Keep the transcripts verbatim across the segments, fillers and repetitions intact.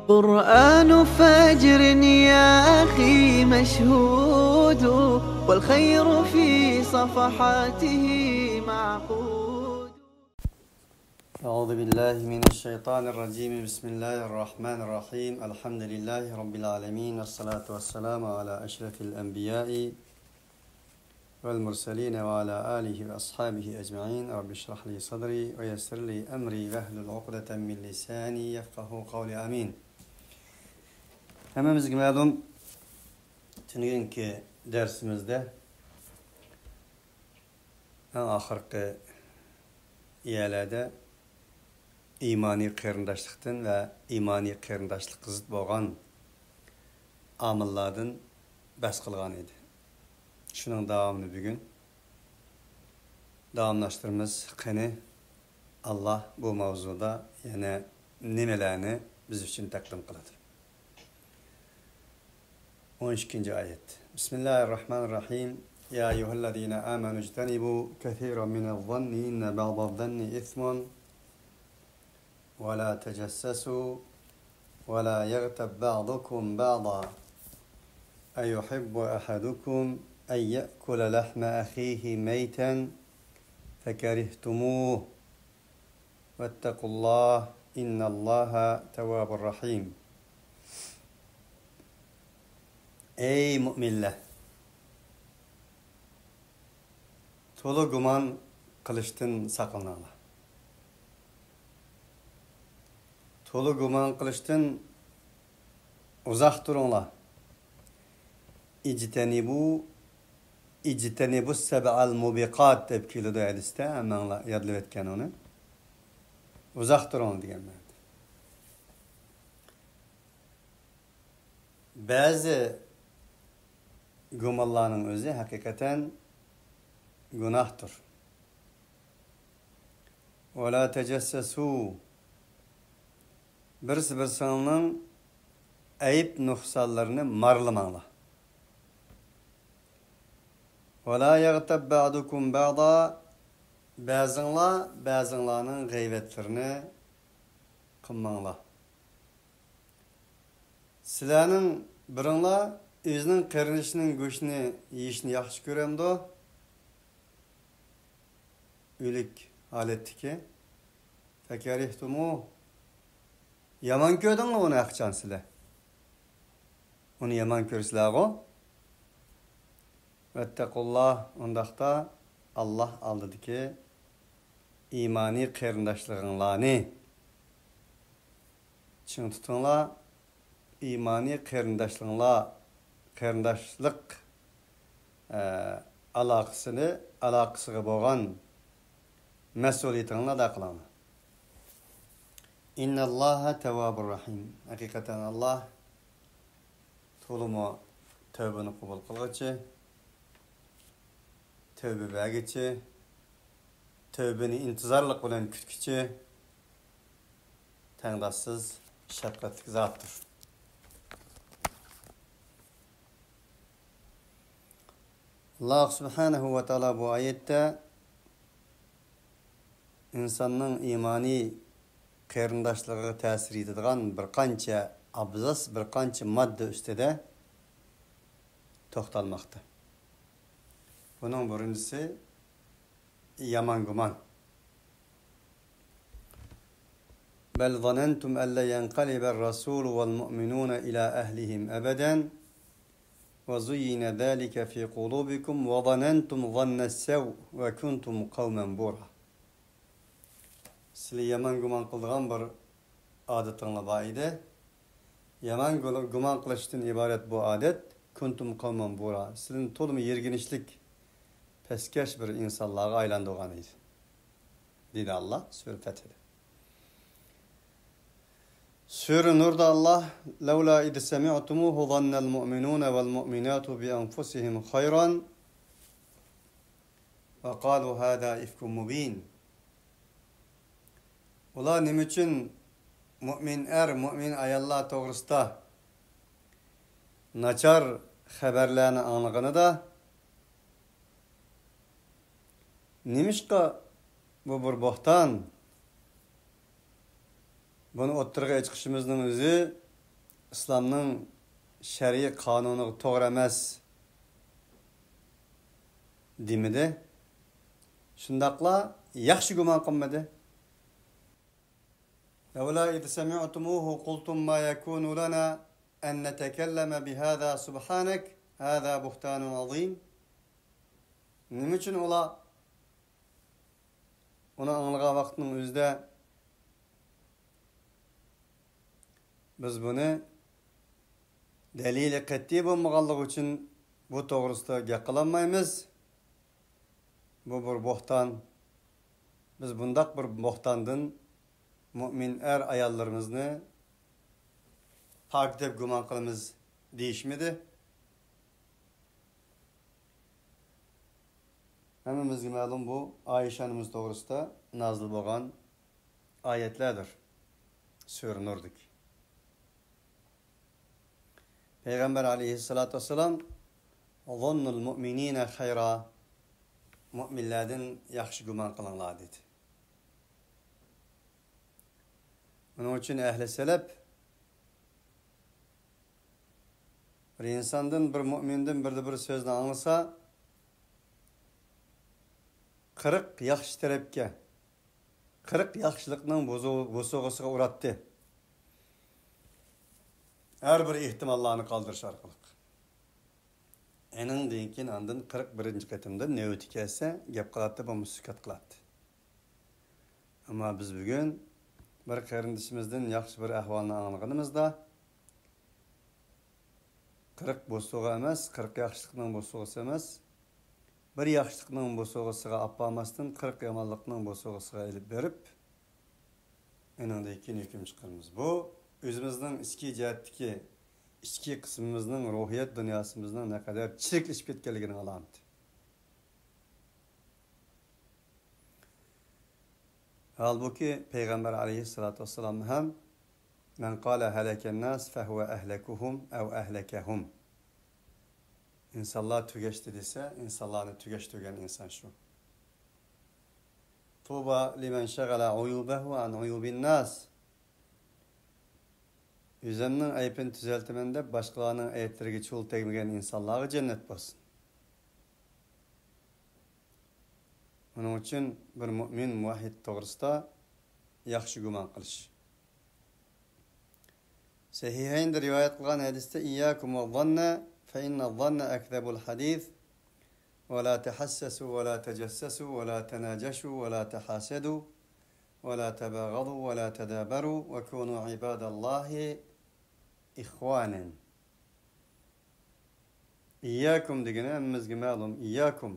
قرآن فجر يا أخي مشهود، والخير في صفحاته معقود. أعوذ بالله من الشيطان الرجيم. بسم الله الرحمن الرحيم. الحمد لله رب العالمين، والصلاة والسلام على أشرف الأنبياء والمرسلين وعلى آله وأصحابه أجمعين. رب اشرح لي صدري ويسر لي أمري واحلل عقدة من لساني يفقهوا قولي. آمين. ھەممىمىزگە مەلۇم، تۈنۈگۈنكى دەرسىمىزدە ئەڭ ئاخىرقى يەرلەردە ئىمانىي قېرىنداشلىقتىن ۋە ئىمانىي قېرىنداشلىققا زىت بولغان ئامىللاردىن بەس قىلغان ئىدى. شۇنىڭ داۋامىنى بۈگۈن داۋاملاشتۇرىمىز. قېنى، ئاللا بۇ ماۋزۇدا يەنە نېمىلەرنى بىز ئۈچۈن تەقدىم قىلىدۇ؟ ئون ئىككىنچى ئايەت. بسم الله الرحمن الرحيم. يا أيها الذين آمنوا اجتنبوا كثيرا من الظن إن بعض الظن إثم ولا تجسسوا ولا يغتب بعضكم بعضا أيحب أحدكم أن يأكل لحم أخيه ميتا فكرهتموه واتقوا الله إن الله تواب رحيم. ئەي مۆمىنلەر! تولا گۇمان قىلىشتىن ساقلىنىڭلار. تولا گۇمان قىلىشتىن ئۇزاق تۇرۇڭلار. اجتنبوا، اجتنبوا السبع الموبقات دەپ كېلىدۇ ھەدىستە، ھەممەڭلار يادلىۋەتكەن ئۇنى. ئۇزاق تۇرۇڭ دېگەن مەنىدە. بەزى گۇمانلارنىڭ ئۆزى ھەقىقەتەن گۇناھتۇر. ولا تجسسوا، بىرسى بىرسىنىڭ ئەيىب نۇقسانلىرىنى مارىلىماڭلار. ولا يغتب بعضكم بعضا، بەزىڭلار بەزىڭلارنىڭ غەيۋەتلىرىنى قىلماڭلار. سىلەرنىڭ بىرىڭلار ئۆزىنىڭ قېرىندىشىنىڭ گۆشىنى يېيىشنى ياخشى كۆرەمدۇ؟ ئۆلۈك ھالەتتىكى. فكرهتموه. يامان كۆردۈڭلار ئۇنى ھەقىچان سىلەر. ئۇنى يامان كۆرسىلەرغۇ. واتقوا الله، ئۇنداقتا ئاللا ئالدىدىكى ئىمانىي قېرىنداشلىقىڭلارنى چىڭ تۇتۇڭلار. ئىمانىي قېرىنداشلىقىڭلار، قېرىنداشلىق، ئە، ئالاقىسىنى، ئالاقىسىغا بولغان مەسئۇلىيىتىڭلارنى ئادا قىلىڭلار. إن الله تواب رحيم. ھەقىقەتەن ئاللا تولىمۇ تەۋبىنى قوبۇل قىلغۇچى، تەۋبە بەرگۈچى، تەۋبىنى ئىنتىزارلىق بىلەن كۈتكۈچى، تەڭداشسىز شەپقەتلىك زاتتۇر. ئاللا سۇبھانەھۇ ۋە تائالا بۇ ئايەتتە ئىنساننىڭ ئىمانىي قېرىنداشلىقىغا تەسىر يېتىدىغان بىر قانچە ئابزاس، بىر قانچە ماددا ئۈستىدە توختالماقتا. بۇنىڭ بىرىنچىسى، يامان گۇمان. بل ظننتم أن لن ينقلب الرسول والمؤمنون إلى أهلهم أبدا وزين ذلك في قلوبكم وظننتم ظن السوء وكنتم قوما بورا. سىلەر يامان گۇمان قىلىدىغان بىر ئادىتىڭلار بار ئىدى. يامان گۇ-، گۇمان قىلىشتىن ئىبارەت بۇ ئادەت، كۇنتۇم قەۋمەن بۇرا، سىلەرنى تولىمۇ يىرگىنچلىك، پەسكەش بىر ئىنسانلارغا ئايلاندۇرغان ئىدى، دېدى ئاللا سۈرە پەتھىدە. سۈرە نۇردا ئاللا، لولا إذ سمعتموه ظن المؤمنون والمؤمنات بأنفسهم خيرا وقالوا هذا إفك مبين. ئۇلار نېمە ئۈچۈن مۆمىن ئەر، مۆمىن ئاياللار توغرىسىدا ناچار خەۋەرلەرنى ئاڭلىغىنىدا، نېمىشقا بۇ بىر بوھتان؟ بۇنى ئوتتۇرىغا چىقىشىمىزنىڭ ئۆزى ئىسلامنىڭ شەرئىي قانۇنىغا توغرا ئەمەس دېمىدى. شۇنداقلا ياخشى گۇمان قىلمىدى. لولا إذ سمعتموه قلتم ما يكون لنا أن نتكلم بهذا سبحانك هذا بهتان عظيم. نېمە ئۈچۈن ئۇلار ئۇنى ئاڭلىغان ۋاقىتنىڭ ئۆزىدە بىز بۇنى دەلىلى قەتئىي بولمىغانلىقى ئۈچۈن بۇ توغرىسىدا گەپ قىلالمايمىز. بۇ بىر بوھتان. بىز بۇنداق بىر بوھتاندىن مۆمىن ئەر ئاياللىرىمىزنى پاك دەپ گۇمان قىلىمىز دېيىشمىدى. ھەممىمىزگە مەلۇم، بۇ ئائىشە ئانىمىز توغرىسىدا نازىل بولغان ئايەتلەردۇر. سۈرە نۇردىكى. پەيغەمبەر ئەلەيھىسسالاتۇ ۋەسسالام، ظنوا المؤمنين خيرا، مۆمىنلەردىن ياخشى گۇمان قىلىڭلار، دېدى. ئۇنىڭ ئۈچۈن ئەھلى سەلەپ بىر ئىنساندىن، بىر مۆمىندىن بىردە بىر سۆزنى ئاڭلىسا، قىرىق ياخشى تەرەپكە، قىرىق ياخشىلىقنىڭ بوزۇ-، بوسۇغىسىغا ئۇراتتى. ھەر بىر ئېھتىماللارنى قالدۇرۇش ئارقىلىق. ئېنىڭدىن كېيىن ئاندىن قىرىق بىرىنچى قېتىمدا نۆۋىتى كەلسە، گەپ قىلاتتى، بولمىسا سۈكۈت قىلاتتى. ئەمما بىز بۈگۈن بىر قېرىندىشىمىزدىن ياخشى بىر ئەھۋالنى ئاڭلىغىنىمىزدا، قىرىق بوسۇغا ئەمەس، قىرىق ياخشىلىقنىڭ بوسۇغىسى ئەمەس، بىر ياخشىلىقنىڭ بوسۇغىسىغا ئاپارماستىن، قىرىق يامانلىقنىڭ بوسۇغىسىغا ئېلىپ بېرىپ، ئېنىڭدىن كېيىن ھۆكۈم چىقىرىمىز. بۇ ئۆزىمىزنىڭ ئىچكى جەھەتتىكى، ئىچكى قىسمىمىزنىڭ، روھىيەت دۇنياسىمىزنىڭ نەقەدەر چىرىكلىشىپ كەتكەنلىكىنىڭ ئالامىتى. ھالبۇكى، پەيغەمبەر ئەلەيھىسسالاتۇ ۋەسسالام ھەم، مَنْ قَالَ هَلَكَ النَّاسُ فَهُوَ أَهْلَكُهُمْ أَوْ أَهْلَكَهُمْ. ئىنسانلار تۈگەشتى دېسە، ئىنسانلارنى تۈگەشتۈرگەن ئىنسان شۇ. طُوبَى لِمَنْ شَغَلَ عُيُوبَهُ عَنْ عُيُوبِ النَّاسِ. ئۆزۈمنىڭ ئەيىبىنى تۈزەلتىمەن دەپ، باشقىلارنىڭ ئەيىبلىرىگە چۇۋۇل تەگمىگەن ئىنسانلارغا جەننەت بولسۇن. ئۇنىڭ ئۈچۈن بىر مۆمىن مۇۋەھھىد توغرىسىدا ياخشى گۇمان قىلىش. سەھىھەيندە رىۋايەت قىلغان ھەدىستە، إِيَّاكُمْ وَالظَّنَّ فَإِنَّ الظَّنَّ أَكْذَبُ الْحَدِيثِ وَلَا تَحَسَّسُوا وَلَا تَجَسَّسُوا وَلَا تَنَاجَشُوا وَلَا تَحَاسَدُوا وَلَا تَبَاغَضُوا وَلَا تَدَابَرُوا وَكُونُوا عِبَادَ اللَّهِ إِخْوَانًا. ئىيياكۇم دېگىنى ھەممىمىزگە مەلۇم. ئىيياكۇم.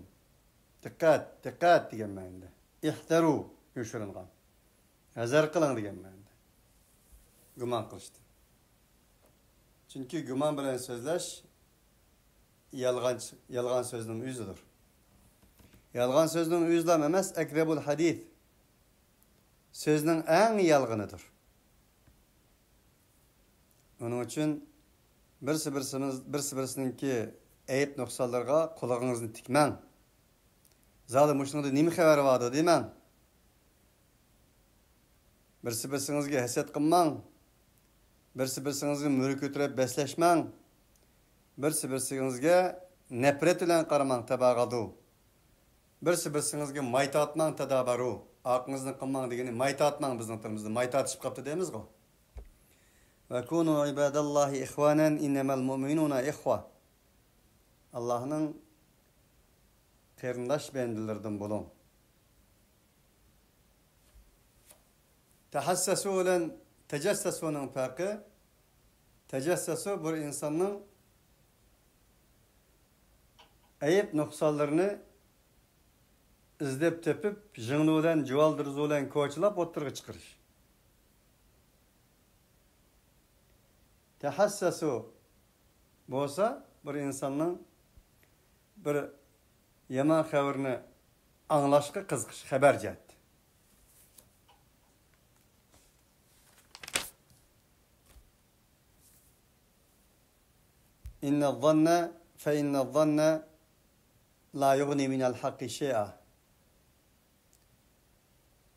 دىققەت، دىققەت دېگەن مەنىدە. ئىھزەرۇ، يوشۇرۇنغان. ھەزەر قىلىڭ دېگەن مەنىدە. گۇمان قىلىشتىن. چۈنكى گۇمان بىلەن سۆزلەش يالغان، يالغان سۆزنىڭ ئۆزىدۇر. يالغان سۆزنىڭ ئۆزىلا ئەمەس، ئەكزەبۇل ھەدىس. سۆزنىڭ ئەڭ يالغىنىدۇر. ئۇنىڭ ئۈچۈن بىرسى بىرسىمىز-، بىرسى بىرسىنىڭكى ئەيىب نۇقسانلىرىغا قۇلىقىڭىزنى تىكمەڭ. زادى مۇشۇنىڭدا نېمە خەۋەر باردۇ دېمەڭ. بىرسى بىرسىڭىزگە ھەسەت قىلماڭ. بىرسى بىرسىڭىزگە مۈرە كۆتۈرۈپ بەسلەشمەڭ. بىرسى بىرسىڭىزگە نەپرەت بىلەن قارىماڭ، تەباغادۇ. بىرسى بىرسىڭىزگە ماي تارتماڭ، تەدابەرۇ. ئارقىڭىزنى قىلماڭ دېگىنى ماي تارتماڭ، بىزنىڭ تىلىمىزدا ماي تارتىشىپ قاپتۇ دەيمىزغۇ. ۋەكۇنۇ ئىبادەللاھى ئىخۋانەن ئىننەمەل مۇئمىنۇنا ئىخۋە. ئاللاھنىڭ قېرىنداش بەندىلىرىدىن بولۇڭ. تەھەسسەسۇ بىلەن تەجەسسەسۇنىڭ پەرقى، تەجەسسەسۇ بىر ئىنساننىڭ ئەيىب نۇقسانلىرىنى ئىزدەپ تېپىپ، ژىڭنۇ بىلەن، جۇۋالدۇرزۇ بىلەن كوچىلاپ ئوتتۇرىغا چىقىرىش. تەھەسسەسۇ بولسا بىر ئىنساننىڭ بىر يامان خەۋىرىنى ئاڭلاشقا قىزىقىش، خەۋەر جەھەتتە. ئىننەززاننە فەئىننەززاننە لا يۇغنى مىنەل ھەققى شەيئا.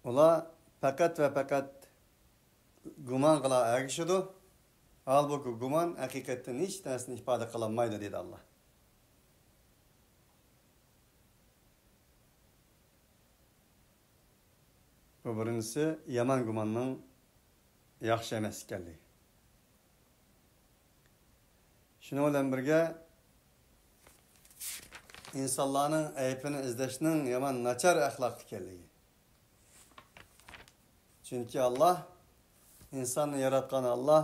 ئۇلار پەقەت ۋە پەقەت گۇمانغىلا ئەگىشىدۇ. ھالبۇكى، گۇمان ھەقىقەتتىن ھېچ نەرسىنى ئىپادە قىلالمايدۇ، دېدى ئاللا. بۇ بىرىنچىسى، يامان گۇماننىڭ ياخشى ئەمەس ئىكەنلىكى. شۇنىڭ بىلەن بىرگە، ئىنسانلارنىڭ ئەيىبىنى ئىزدەشنىڭ يامان ناچار ئەخلاق ئىكەنلىكى. چۈنكى ئاللا، ئىنساننى ياراتقان ئاللا،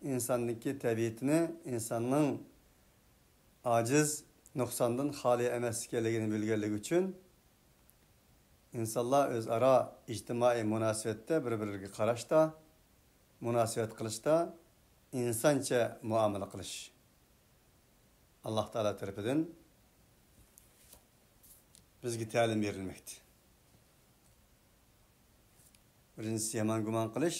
ئىنساندىكى تەبىئىتىنى، ئىنساننىڭ ئاجىز، نۇقساندىن خالىي ئەمەس ئىكەنلىكىنى بىلگەنلىكى ئۈچۈن، ئىنسانلار ئۆزئارا ئىجتىمائىي مۇناسىۋەتتە بىر-بىرىگە قاراشتا، مۇناسىۋەت قىلىشتا ئىنسانچە مۇئامىلە قىلىش ئاللا تائالا تەرىپىدىن بىزگە تەلىم بېرىلمەكتە. بىرىنچىسى، يامان گۇمان قىلىش.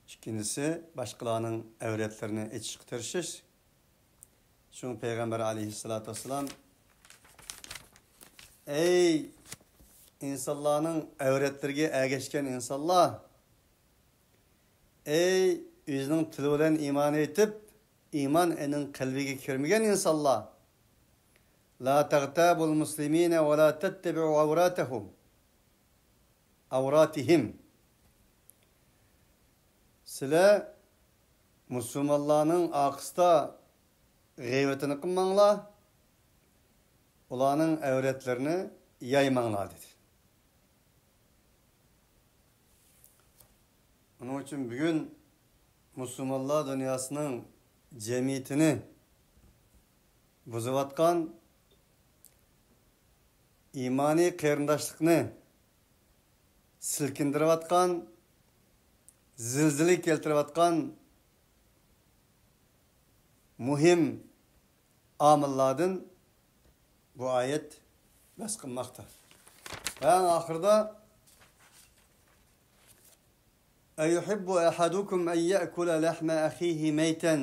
ئىككىنچىسى، باشقىلارنىڭ ئەۋرەتلىرىنى ئېچىشقا تىرىشىش. شۇڭا پەيغەمبەر ئەلەيھىسسالاتۇ ۋەسسالام، ئەي ئىنسانلارنىڭ ئەۋرەتلىرىگە ئەگەشكەن ئىنسانلار، ئەي ئۆزىنىڭ تىلى بىلەن ئىمان ئېيتىپ، ئىمان ئېنىڭ قەلبىگە كىرمىگەن ئىنسانلار، لا تغتابوا المسلمين ولا تتبعوا عوراتهم، عوراتهم. سىلەر مۇسۇلمانلارنىڭ ئارقىسىدا غەيۋىتىنى قىلماڭلار، ئۇلارنىڭ ئەۋرەتلىرىنى يايماڭلار، دېدى. ئۇنىڭ ئۈچۈن بۈگۈن مۇسۇلمانلار دۇنياسىنىڭ جەمئىيىتىنى بۇزۇۋاتقان، ئىمانىي قېرىنداشلىقنى سىلكىندۈرۈۋاتقان، زىلزىلە كەلتۈرۈۋاتقان مۇھىم ئامىللاردىن بۇ ئايەت بەھس قىلماقتا. ۋە ئەڭ ئاخىرىدا، أيحب أحدكم أن يأكل لحم أخيه ميتا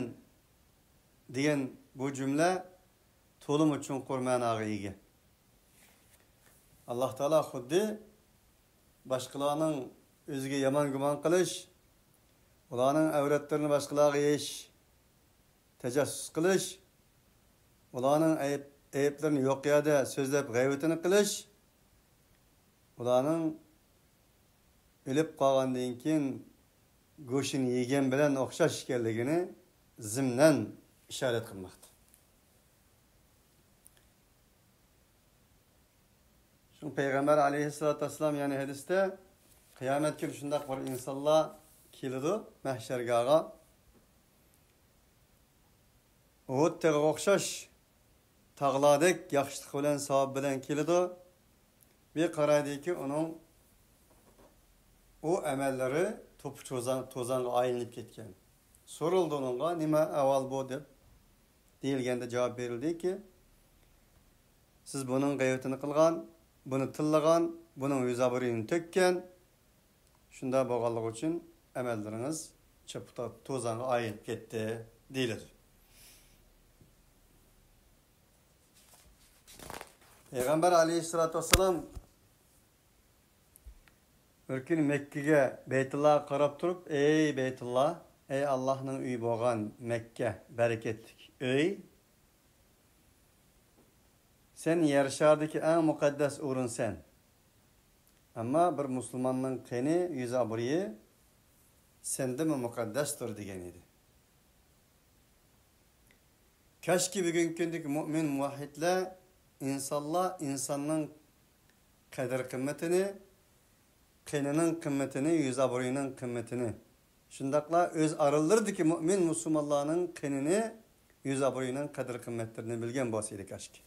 دېگەن بۇ جۈملە تولىمۇ چوڭقۇر مەناغا ئىگە. ئاللا تائالا خۇددى باشقىلارنىڭ ئۆزىگە يامان گۇمان قىلىش، ئۇلارنىڭ ئەۋرەتلىرىنى باشقىلارغا يېيىش، تەجەسسۇس قىلىش، ئۇلارنىڭ ئەيىب، ئەيىبلىرىنى يوق يەردە سۆزلەپ غەيۋىتىنى قىلىش، ئۇلارنىڭ ئۆلۈپ قالغاندىن كېيىن گۆشىنى يېگەن بىلەن ئوخشاش ئىكەنلىكىنى زىمنەن ئىشارەت قىلماقتا. شۇڭا پەيغەمبەر ئەلەيھىسسالاتۇ ۋەسسالام يەنە ھەدىستە، قىيامەت كۈنى شۇنداق بىر ئىنسانلار كېلىدۇ مەھشەرگاھقا. ئۇھۇد تېغىغا ئوخشاش تاغلاردەك ياخشىلىق بىلەن، ساۋاب بىلەن كېلىدۇ. بىر قارايدۇكى، ئۇنىڭ ئۇ ئەمەللىرى توپا توزان، توزانغا ئايلىنىپ كەتكەن. سورىلىدۇ ئۇنىڭغا، نېمە ئەھۋال بۇ دەپ. دېيىلگەندە جاۋاب بېرىلدىكى، سىز بۇنىڭ غەيۋىتىنى قىلغان، بۇنى تىللىغان، بۇنىڭ يۈز ئابرۇيىنى تۆككەن. شۇنداق بولغانلىقى ئۈچۈن ئەمەللىرىڭىز چۆپ توزانغا ئايلىنىپ كەتتى، دېيىلىدۇ. پەيغەمبەر ئەلەيھىسسالاتۇ ۋەسسالام بىر كۈنى مەككىگە، بەيتۇللاغا قاراپ تۇرۇپ، ئەي بەيتۇللا، ئەي ئاللاھنىڭ ئۆيى بولغان مەككە، بەرىكەتلىك ئۆي، سەن يەر شارىدىكى ئەڭ مۇقەددەس ئورۇنسەن. ئەمما بىر مۇسۇلماننىڭ قېنى، يۈز ئابرۇيى سەندىنمۇ مۇقەددەستۇر، دېگەن ئىدى. كاشكى بۈگۈنكى كۈندىكى مۇئمىن مۇۋەھھىدلەر، ئىنسانلار ئىنساننىڭ قەدىر-قىممىتىنى، قېنىنىڭ قىممىتىنى، يۈز ئابرۇيىنىڭ قىممىتىنى، شۇنداقلا ئۆز ئارىلىرىدىكى مۇئمىن مۇسۇلمانلارنىڭ قېنىنى، يۈز ئابرۇيىنىڭ قەدىر-قىممەتلىرىنى بىلگەن بولسا ئىدى كاشكى.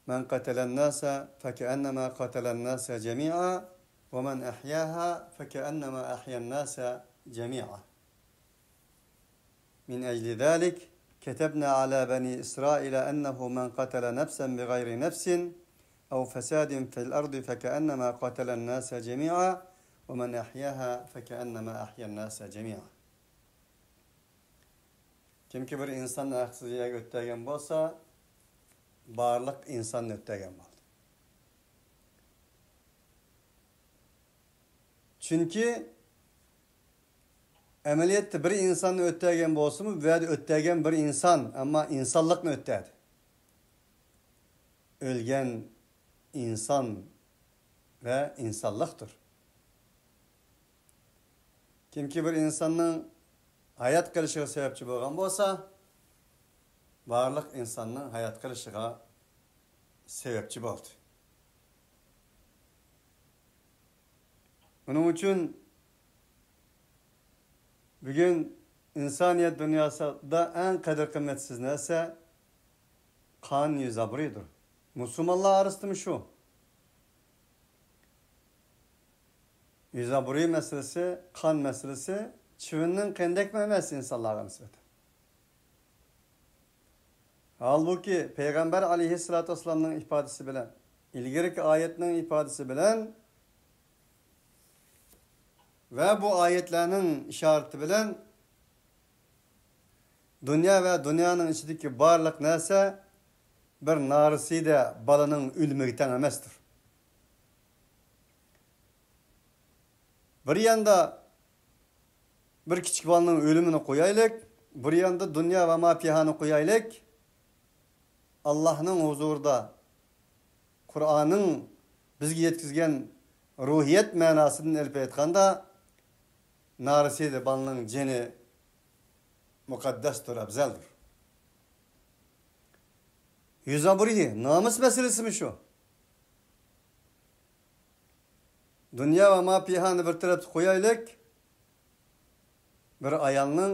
من قتل الناس فكأنما قتل الناس جميعا، ومن أحياها فكأنما أحيا الناس جميعا. من أجل ذلك كتبنا على بني إسرائيل أنه من قتل نفسا بغير نفس أو فساد في الأرض فكأنما قتل الناس جميعا، ومن أحياها فكأنما أحيا الناس جميعا. كىمكى بىر ئىنساننى ھەقسىز يەرگە ئۆلتۈرگەن بولسا، بارلىق ئىنساننى ئۆلتۈرگەن بولدى. چۈنكى ئەمەلىيەتتە بىر ئىنساننى ئۆتتەرگەن بولسىمۇ، بۇ يەردە ئۆتتەرگەن بىر ئىنسان، ئەمما ئىنسانلىقنى ئۆتتەردى. ئۆلگەن ئىنسان ۋە ئىنسانلىقتۇر. كىمكى بىر ئىنساننىڭ ھايات قېلىشىغا سەۋەبچى بولغان بولسا، بارلىق ئىنساننىڭ ھايات قېلىشىغا سەۋەبچى بولدى. بۇنىڭ ئۈچۈن بۈگۈن ئىنسانىيەت دۇنياسىدا ئەڭ قەدىر-قىممەتسىز نەرسە قان يۈز ئابرۇيدۇر. مۇسۇلمانلار ئارىسىدىمۇ شۇ. يۈز ئابرۇي مەسىلىسى، قان مەسىلىسى چىۋىننىڭ قېنىدەكمۇ ئەمەس ئىنسانلارغا نىسبەتەن. ھالبۇكى، پەيغەمبەر ئەلەيھىسسالاتۇ ۋەسسالامنىڭ ئىپادىسى بىلەن، ئىلگىرىكى ئايەتنىڭ ئىپادىسى بىلەن ۋە بۇ ئايەتلەرنىڭ ئىشارىتى بىلەن دۇنيا ۋە دۇنيانىڭ ئىچىدىكى بارلىق نەرسە بىر نارسىدە بالىنىڭ ئۆلۈمىگە تەڭ ئەمەستۇر. بىر ياندا بىر كىچىك بالىنىڭ ئۆلۈمىنى قويايلىك، بىر ياندا دۇنيا ۋە ما پىھانى قويايلىك. ئاللاھنىڭ ھۇزۇرىدا قۇرئاننىڭ بىزگە يەتكۈزگەن روھىيەت مەناسىدىن ئېلىپ ئېيتقاندا، نارسىدە بالىنىڭ جېنى مۇقەددەستۇر، ئەپزەلدۇر. يۈز ئابرۇيى، نامۇس مەسىلىسىمۇ شۇ. دۇنيا ۋە ما پىھانى بىر تەرەپتە قويايلىك، بىر ئايالنىڭ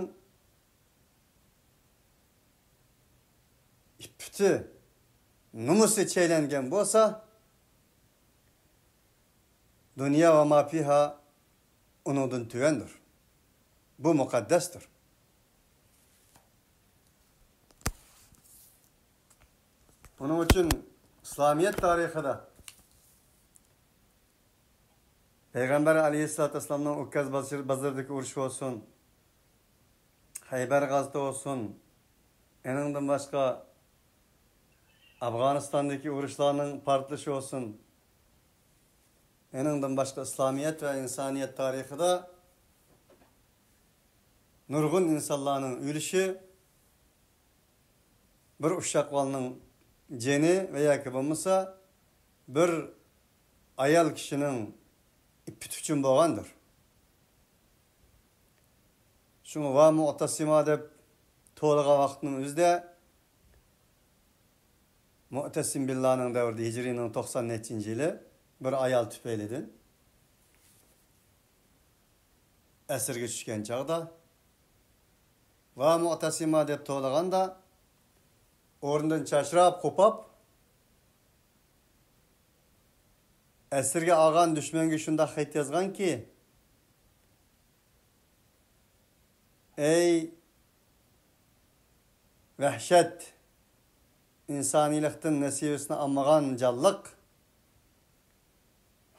ئىپپىتى، نومۇسى چەيلەنگەن بولسا، دۇنيا ۋە ما پىھا ئۇنىڭدىن تۆۋەندۇر. بۇ مۇقەددەستۇر. ئۇنىڭ ئۈچۈن ئىسلامىيەت تارىخىدا پەيغەمبەر ئەلەيھىسسالاتۇ ۋەسسالامنىڭ ئوكياز بازىرىدىكى ئۇرۇشى بولسۇن، خەيبەر غازىتى بولسۇن، ئېنىڭدىن باشقا ئافغانىستاندىكى ئۇرۇشلارنىڭ پارتلىشى بولسۇن، ئېنىڭدىن باشقا ئىسلامىيەت ۋە ئىنسانىيەت تارىخىدا نۇرغۇن ئىنسانلارنىڭ ئۆلۈشى، بىر ئۇششاق بالىنىڭ جېنى ۋە ياكى بولمىسا بىر ئايال كىشىنىڭ ئىپپىتى ئۈچۈن بولغاندۇر. شۇڭا ۋا مۇئتەسىما دەپ توۋلىغان ۋاقىتنىڭ ئۆزىدە، مۇئتەسىم بىللانىڭ دەۋرىدە، ھىجرىينىڭ توقسان نەچچىنچى يىلى، بىر ئايال تۈپەيلىدىن ئەسىرگە چۈشكەن چاغدا، ۋا مۇئتەسىما دەپ توۋلىغاندا، ئورنىدىن چاچراپ، قوپاپ، ئەسىرگە ئالغان دۈشمەنگە شۇنداق خەت يازغانكى، ئەي ۋەھشەت! ئىنسانىيلىقتىن نېسىۋىسىنى ئالمىغان جانلىق،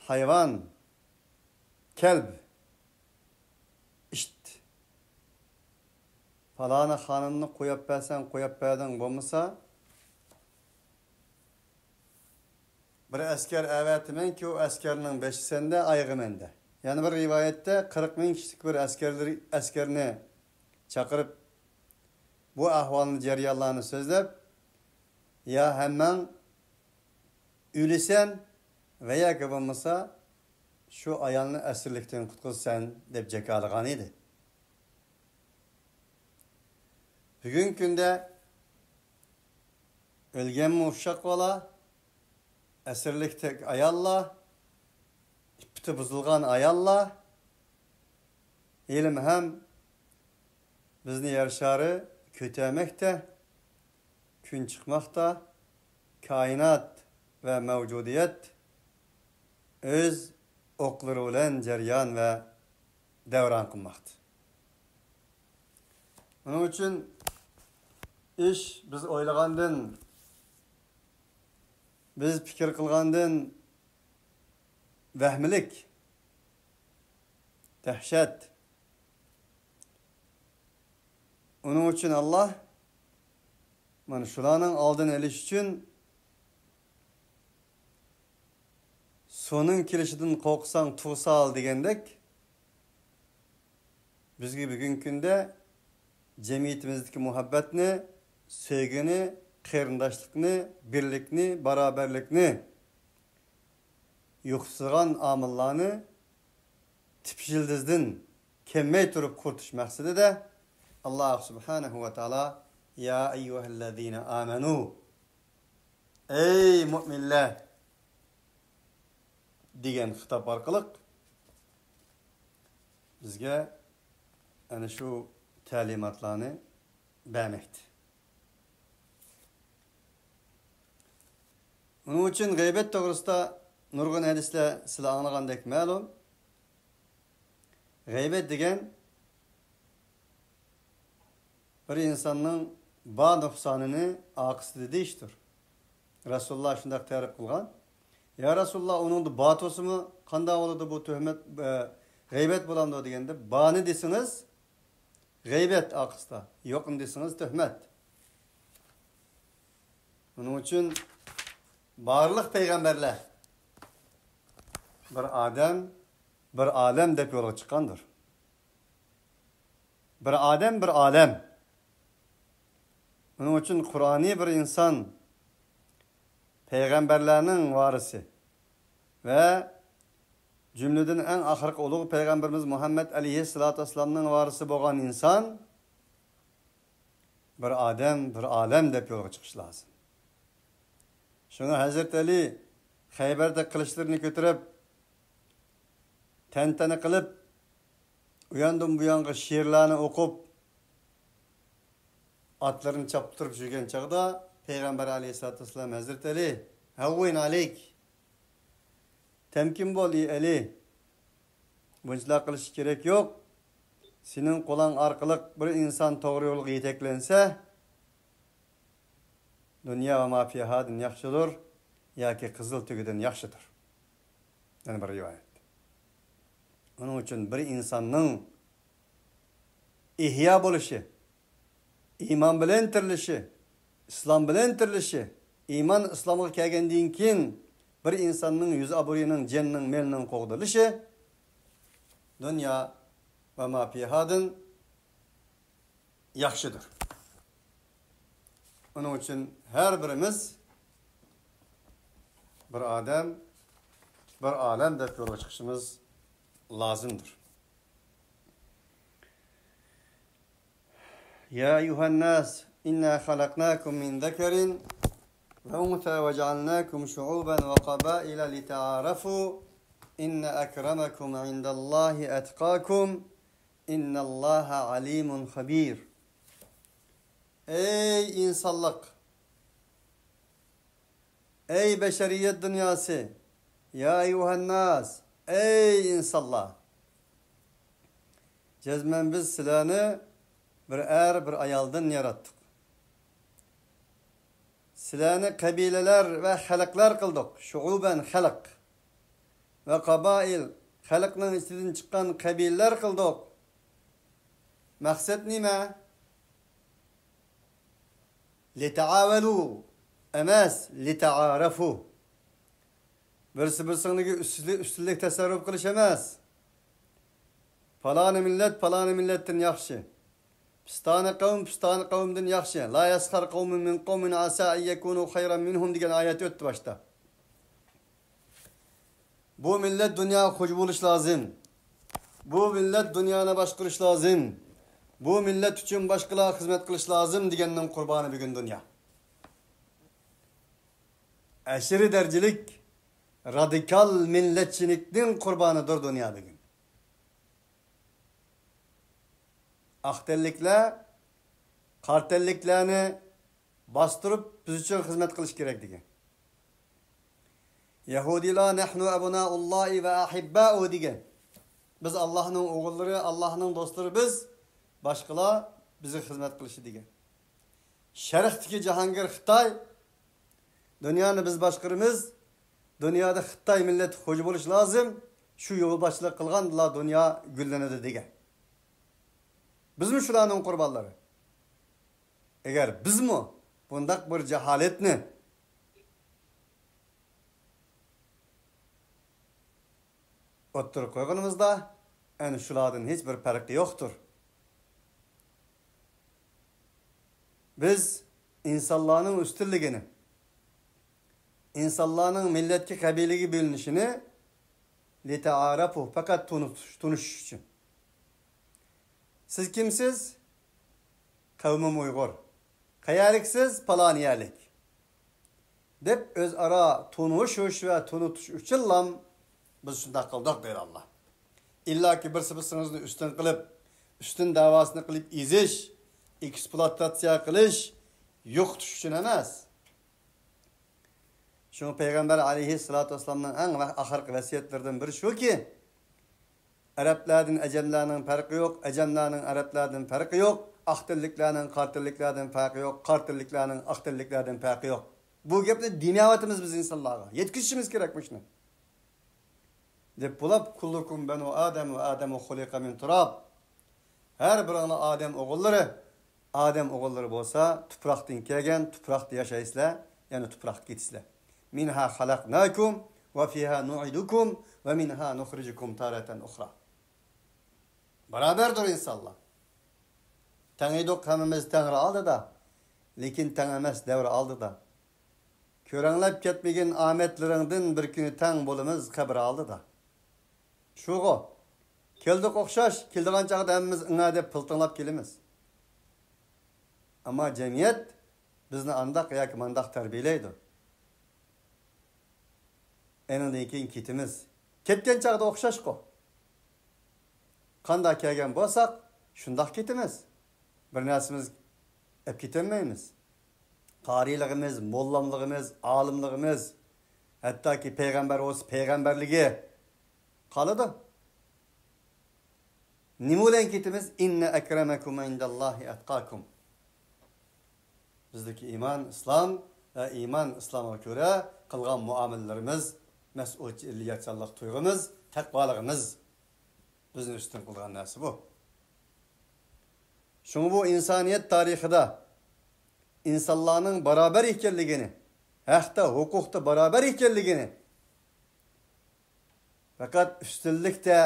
ھايۋان، كەلب، ئىت. پالانى خانىمنى قويۇپ بەرسەڭ، قويۇپ بەردىڭ، بولمىسا، بىر ئەسكەر ئەۋەتىمەنكى، ئۇ ئەسكەرنىڭ بېشى سەندە، ئايىغى مەندە. يەنە بىر رىۋايەتتە، قىرىق مىڭ كىشىلىك بىر ئەسكەرلىرى، ئەسكەرنى چاقىرىپ، بۇ ئەھۋالنى، جەريانلارنى سۆزلەپ، يا ھەممەڭ ئۆلىسەن ۋە ياكى بولمىسا شۇ ئايالنى ئەسىرلىكتىن قۇتقۇزىسەن، دەپ جاكارلىغان ئىدى. بۈگۈنكى كۈندە ئۆلگەنمۇ ئۇششاق بالا، ئەسىرلىكتەك ئاياللار، ئىپپىتى بۇزۇلغان ئاياللار ھېلىمۇ ھەم بىزنى يەر شارى كۆتەرمەكتە، كۈن چىقماقتا، كائىنات ۋە مەۋجۇدىيەت ئۆز ئوقلىرى بىلەن جەريان ۋە دەۋران قىلماقتا. ئۇنىڭ ئۈچۈن ئىش بىز ئويلىغاندىن، بىز پىكىر قىلغاندىن ۋەھمىلىك، دەھشەت. ئۇنىڭ ئۈچۈن ئاللا، مانا شۇلارنىڭ ئالدىنى ئېلىش ئۈچۈن، سۇنىڭ كېلىشىدىن قورقساڭ، تۇغ سال دېگەندەك، بىزگە بۈگۈنكى كۈندە جەمئىيىتىمىزدىكى مۇھەببەتنى، سۆيگۈنى، قېرىنداشلىقنى، بىرلىكنى، باراۋەرلىكنى يوقىتىدىغان ئامىللارنى تىپىك يىلتىزدىن كەممەي تۇرۇپ قۇرۇتۇش مەقسىتىدە، ئاللاھ سۇبھانەھۇ ۋە تائالا، يا ئەييۇھەللەزىنە ئامەنۇ، ئەي مۆمىنلەر، دېگەن خىتاب ئارقىلىق بىزگە ئەنە شۇ تەلىماتلارنى بەرمەكتە. ئۇنىڭ ئۈچۈن غەيۋەت توغرىسىدا نۇرغۇن ھەدىسلەر سىلەر ئاڭلىغاندەك مەلۇم. غەيۋەت دېگەن بىر ئىنساننىڭ بار نۇقسانىنى ئارقىسىدا دېيىشتۇر. رەسۇلۇللاھ شۇنداق تەرىپ قىلغان. يا رەسۇلۇللاھ، ئۇنىڭدا بار تۇرسىمۇ قانداق بولىدۇ بۇ تۆھمەت، ئە، غەيۋەت بولامدۇ دېگەندە، بارنى دېسىڭىز غەيۋەت ئارقىسىدا، يوقنى دېسىڭىز تۆھمەت. ئۇنىڭ ئۈچۈن بارلىق پەيغەمبەرلەر بىر ئادەم، بىر ئالەم دەپ يولغا چىققاندۇر. بىر ئادەم، بىر ئالەم. ئۇنىڭ ئۈچۈن قۇرئانى بىر ئىنسان، پەيغەمبەرلەرنىڭ ۋارىسى ۋە جۈملىدىن ئەڭ ئاخىرقى ئۇلۇغ پەيغەمبىرىمىز مۇھەممەد ئەلەيھىسسالاتۇ ۋەسسالامنىڭ ۋارىسى بولغان ئىنسان بىر ئادەم، بىر ئالەم دەپ يولغا چىقىشى لازىم. شۇڭا ھەزرىتى ئەلى خەيبەردە قىلىچلىرىنى كۆتۈرۈپ، تەنتەنە قىلىپ، ئۇياندىن بۇيانغا شېئىرلارنى ئوقۇپ، ئاتلىرىنى چاپتۇرۇپ يۈرگەن چاغدا پەيغەمبەر ئەلەيھىسسالاتۇ ۋەسسالام، ھەزرىتى ئەلى، ھەۋۋىن ئەلەيك، تەمكىن بول، ئى ئەلى، بۇنچىلار قىلىشقا كېرەك يوق. سېنىڭ قولۇڭ ئارقىلىق بىر ئىنسان توغرا يولغا يېتەكلەنسە، دۇنيا ۋە ما فىھادىن ياخشىدۇر ياكى قىزىل تۆگىدىن ياخشىدۇر. يەنە بىر رىۋايەت. ئۇنىڭ ئۈچۈن بىر ئىنساننىڭ ئىھيا بولۇشى، ئىمان بىلەن تىرىلىشى، ئىسلام بىلەن تىرىلىشى، ئىمان ئىسلامغا كەلگەندىن كېيىن بىر ئىنساننىڭ يۈز ئابرۇيىنىڭ، جېنىنىڭ، مېلىنىڭ قوغدىلىشى دۇنيا ۋە ما فىھادىن ياخشىدۇر. ئۇنىڭ ئۈچۈن ھەر بىرىمىز بىر ئادەم، بىر ئالەم دەپ يولغا چىقىشىمىز لازىمدۇر. يا أيها الناس إنا خلقناكم من ذكر وأنثى وجعلناكم شعوبا وقبائل لتعارفوا إن أكرمكم عند الله أتقاكم إن الله عليم خبير. ئەي ئىنسانلىق! ئەي بەشەرىيەت دۇنياسى! يا أيها الناس! ئەي ئىنسانلار! جەزمەن بىز سىلەرنى بىر ئەر، بىر ئايالدىن ياراتتۇق. سىلەرنى قەبىلىلەر ۋە خەلقلەر قىلدۇق. شۇئۇبەن، خەلق. ۋە قابائىل، خەلقنىڭ ئىچىدىن چىققان قەبىلىلەر قىلدۇق. مەقسەت نېمە؟ لىتەئاۋەلۇ ئەمەس، لىتەئارەفۇ. بىرسى بىرسىنىڭكى ئۈستىلىك، ئۈستۈنلۈك تەسەررۇپ قىلىش ئەمەس. پالانى مىللەت پالانى مىللەتتىن ياخشى. پىستانە قەۋم پىستانە قەۋمدىن ياخشى. لا يەسخەر قەۋمۇن مىن قەۋمىن ئەسا ئەن يەكۇنۇ خەيرەن مىنھۇم دېگەن ئايەت ئۆتتى باشتا. بۇ مىللەت دۇنياغا خوجا بولۇش لازىم. بۇ مىللەت دۇنيانى باشقۇرۇش لازىم. بۇ مىللەت ئۈچۈن باشقىلار خىزمەت قىلىش لازىم دېگەننىڭ قۇربانى بۈگۈن دۇنيا. ئەشىرى دەرىجىلىك رادىكال مىللەتچىلىكنىڭ قۇربانىدۇر دۇنيا بۈگۈن. ئاق تەنلىكلەر قارا تەنلىكلەرنى باستۇرۇپ، بىز ئۈچۈن خىزمەت قىلىش كېرەك دېگەن. يەھۇدىيلار نەھنۇ ئەبنائۇللاھى ۋە ئەھىببائۇ دېگەن. بىز ئاللاھنىڭ ئوغۇللىرى، ئاللاھنىڭ دوستلىرى بىز، باشقىلار بىزگە خىزمەت قىلىشى دېگەن. شەرقتىكى جاھانگىر خىتاي، دۇنيانى بىز باشقۇرىمىز، دۇنيادا خىتاي مىللەت خوجا بولۇش لازىم، شۇ يولباشچىلىق قىلغاندىلا دۇنيا گۈللىنىدۇ دېگەن. بىزمۇ شۇلارنىڭ قۇربانلىرى. ئەگەر بىزمۇ بۇنداق بىر جاھالەتنى ئوتتۇرىغا قويغىنىمىزدا، ئەنە شۇلاردىن ھېچ بىر پەرقى يوقتۇر. بىز ئىنسانلارنىڭ ئۈستۈنلۈكىنى، ئىنسانلارنىڭ مىللەتكە، قەبىلىگە بۆلۈنۈشىنى لىتەئارەپۇ، پەقەت تونۇتۇش، تونۇشۇش ئۈچۈن. سىز كىمسىز؟ قەۋمىم ئۇيغۇر. قەيەرلىكسىز؟ پالان يەرلىك. دەپ ئۆزئارا تونۇشۇش ۋە تونۇتۇش ئۈچۈنلام بىز شۇنداق قىلدۇق دەيدۇ ئاللا. ئىللاكى بىرسى بىرسىڭىزنى ئۈستۈن قىلىپ، ئۈستۈن دەۋاسىنى قىلىپ ئېزىش، ئېكسپلۇئاتاتسىيە قىلىش، يوقىتىش ئۈچۈن ئەمەس. شۇڭا پەيغەمبەر ئەلەيھىسسالاتۇ ۋەسسالامنىڭ ئەڭ ۋە-، ئاخىرقى ۋەسىيەتلىرىدىن بىرى شۇكى، ئەرەبلەردىن ئەجەملەرنىڭ پەرقى يوق، ئەجەملەرنىڭ ئەرەبلەردىن پەرقى يوق، ئاق تىللىكلەرنىڭ قارا تىللىكلەردىن پەرقى يوق، قارا تىللىكلەرنىڭ ئاق تىللىكلەردىن پەرقى يوق. بۇ گەپنى دېمەيۋاتىمىز بىز ئىنسانلارغا. يەتكۈزۈشىمىز كېرەك مۇشۇنى. دەپ بولۇپ، كۇللۇكۇم بەنۇ ئادەم ۋە ئادەمۇ خۇلىقە مىن تۇراب. ھەر بىرىڭلار ئادەم ئوغۇللىرى، ئادەم ئوغۇللىرى بولسا تۇپراقتىن كەلگەن، تۇپراقتا ياشايسىلەر، يەنە تۇپراققا كېتىسىلەر. مىنھا خەلەقناكۇم ۋە فىھا نۇئىدۇكۇم ۋە مىنھا نۇخرىجۇكۇم تارەتەن ئۇخرا. بارابەردۇر ئىنسانلار. تەڭ ئىدۇق ھەممىمىز تەڭرى ئالدىدا، لېكىن تەڭ ئەمەس دەۋر ئالدىدا. كۆرەڭلەپ كەتمىگىن ئامەتلىرىڭدىن، بىر كۈنى تەڭ بولىمىز قەبرە ئالدىدا. شۇغۇ، كەلدۇق ئوخشاش، كېلىدىغان چاغدا ھەممىمىز ئىڭا دەپ پىلتىڭلاپ كېلىمىز. ئەمما جەمئىيەت بىزنى ئانداق ياكى مانداق تەربىيەلەيدۇ. ئېنىڭدىن كېيىن كېتىمىز. كەتكەن چاغدا ئوخشاشقۇ. قانداق كەلگەن بولساق، شۇنداق كېتىمىز. بىر نەرسىمىز ئەپ كېتەلمەيمىز. قارىيلىقىمىز، موللاملىقىمىز، ئالىملىقىمىز، ھەتتاكى پەيغەمبەر بولسا پەيغەمبەرلىكى قالىدۇ. نېمە بىلەن كېتىمىز؟ ئىننە ئەكرەمەكۇم ئىندەللاھى ئەتقاكۇم. بىزدىكى ئىمان، ئىسلام ۋە ئىمان، ئىسلامغا كۆرە قىلغان مۇئامىلىلىرىمىز، مەسئۇلىيەتچانلىق تۇيغۇمىز، تەقۋالىقىمىز بىزنى ئۈستۈن قىلغان نەرسە بۇ. شۇڭا بۇ ئىنسانىيەت تارىخىدا ئىنسانلارنىڭ بارابەر ئىكەنلىكىنى، ھەقتە، ھوقۇقتا بارابەر ئىكەنلىكىنى، پەقەت ئۈستۈنلۈكتە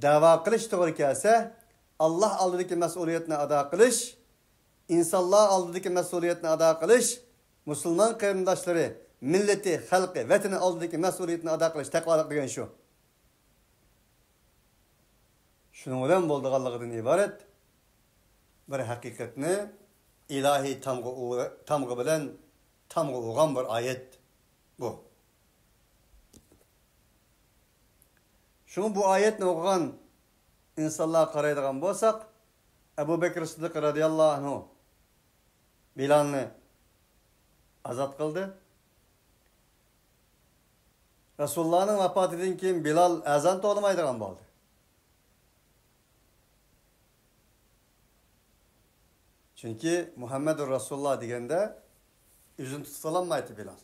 دەۋا قىلىش توغرا كەلسە، ئاللاھ ئالدىدىكى مەسئۇلىيەتنى ئادا قىلىش، ئىنسانلار ئالدىدىكى مەسئۇلىيەتنى ئادا قىلىش، مۇسۇلمان قېرىنداشلىرى، مىللىتى، خەلقى، ۋەتىنى ئالدىدىكى مەسئۇلىيەتنى ئادا قىلىش، تەقۋالىق دېگەن شۇ. شۇنىڭ بىلەن بولىدىغانلىقىدىن ئىبارەت بىر ھەقىقەتنى ئىلاھىي تامغا ئۇ-، تامغا بىلەن تامغا ئۇرغان بىر ئايەت بۇ. شۇڭا بۇ ئايەتنى ئوقۇغان ئىنسانلارغا قارايدىغان بولساق، ئەبۇ بەكرى سىددىق رەزىياللاھۇ ئەنھۇ بىلالنى ئازاد قىلدى. رەسۇلۇللانىڭ ۋاپاتىدىن كېيىن بىلال ئەزان توۋلىمايدىغان بولدى. چۈنكى مۇھەممەدۇر رەسۇلۇللا دېگەندە ئۆزىنى تۇتۇۋالالمايتتى بىلال.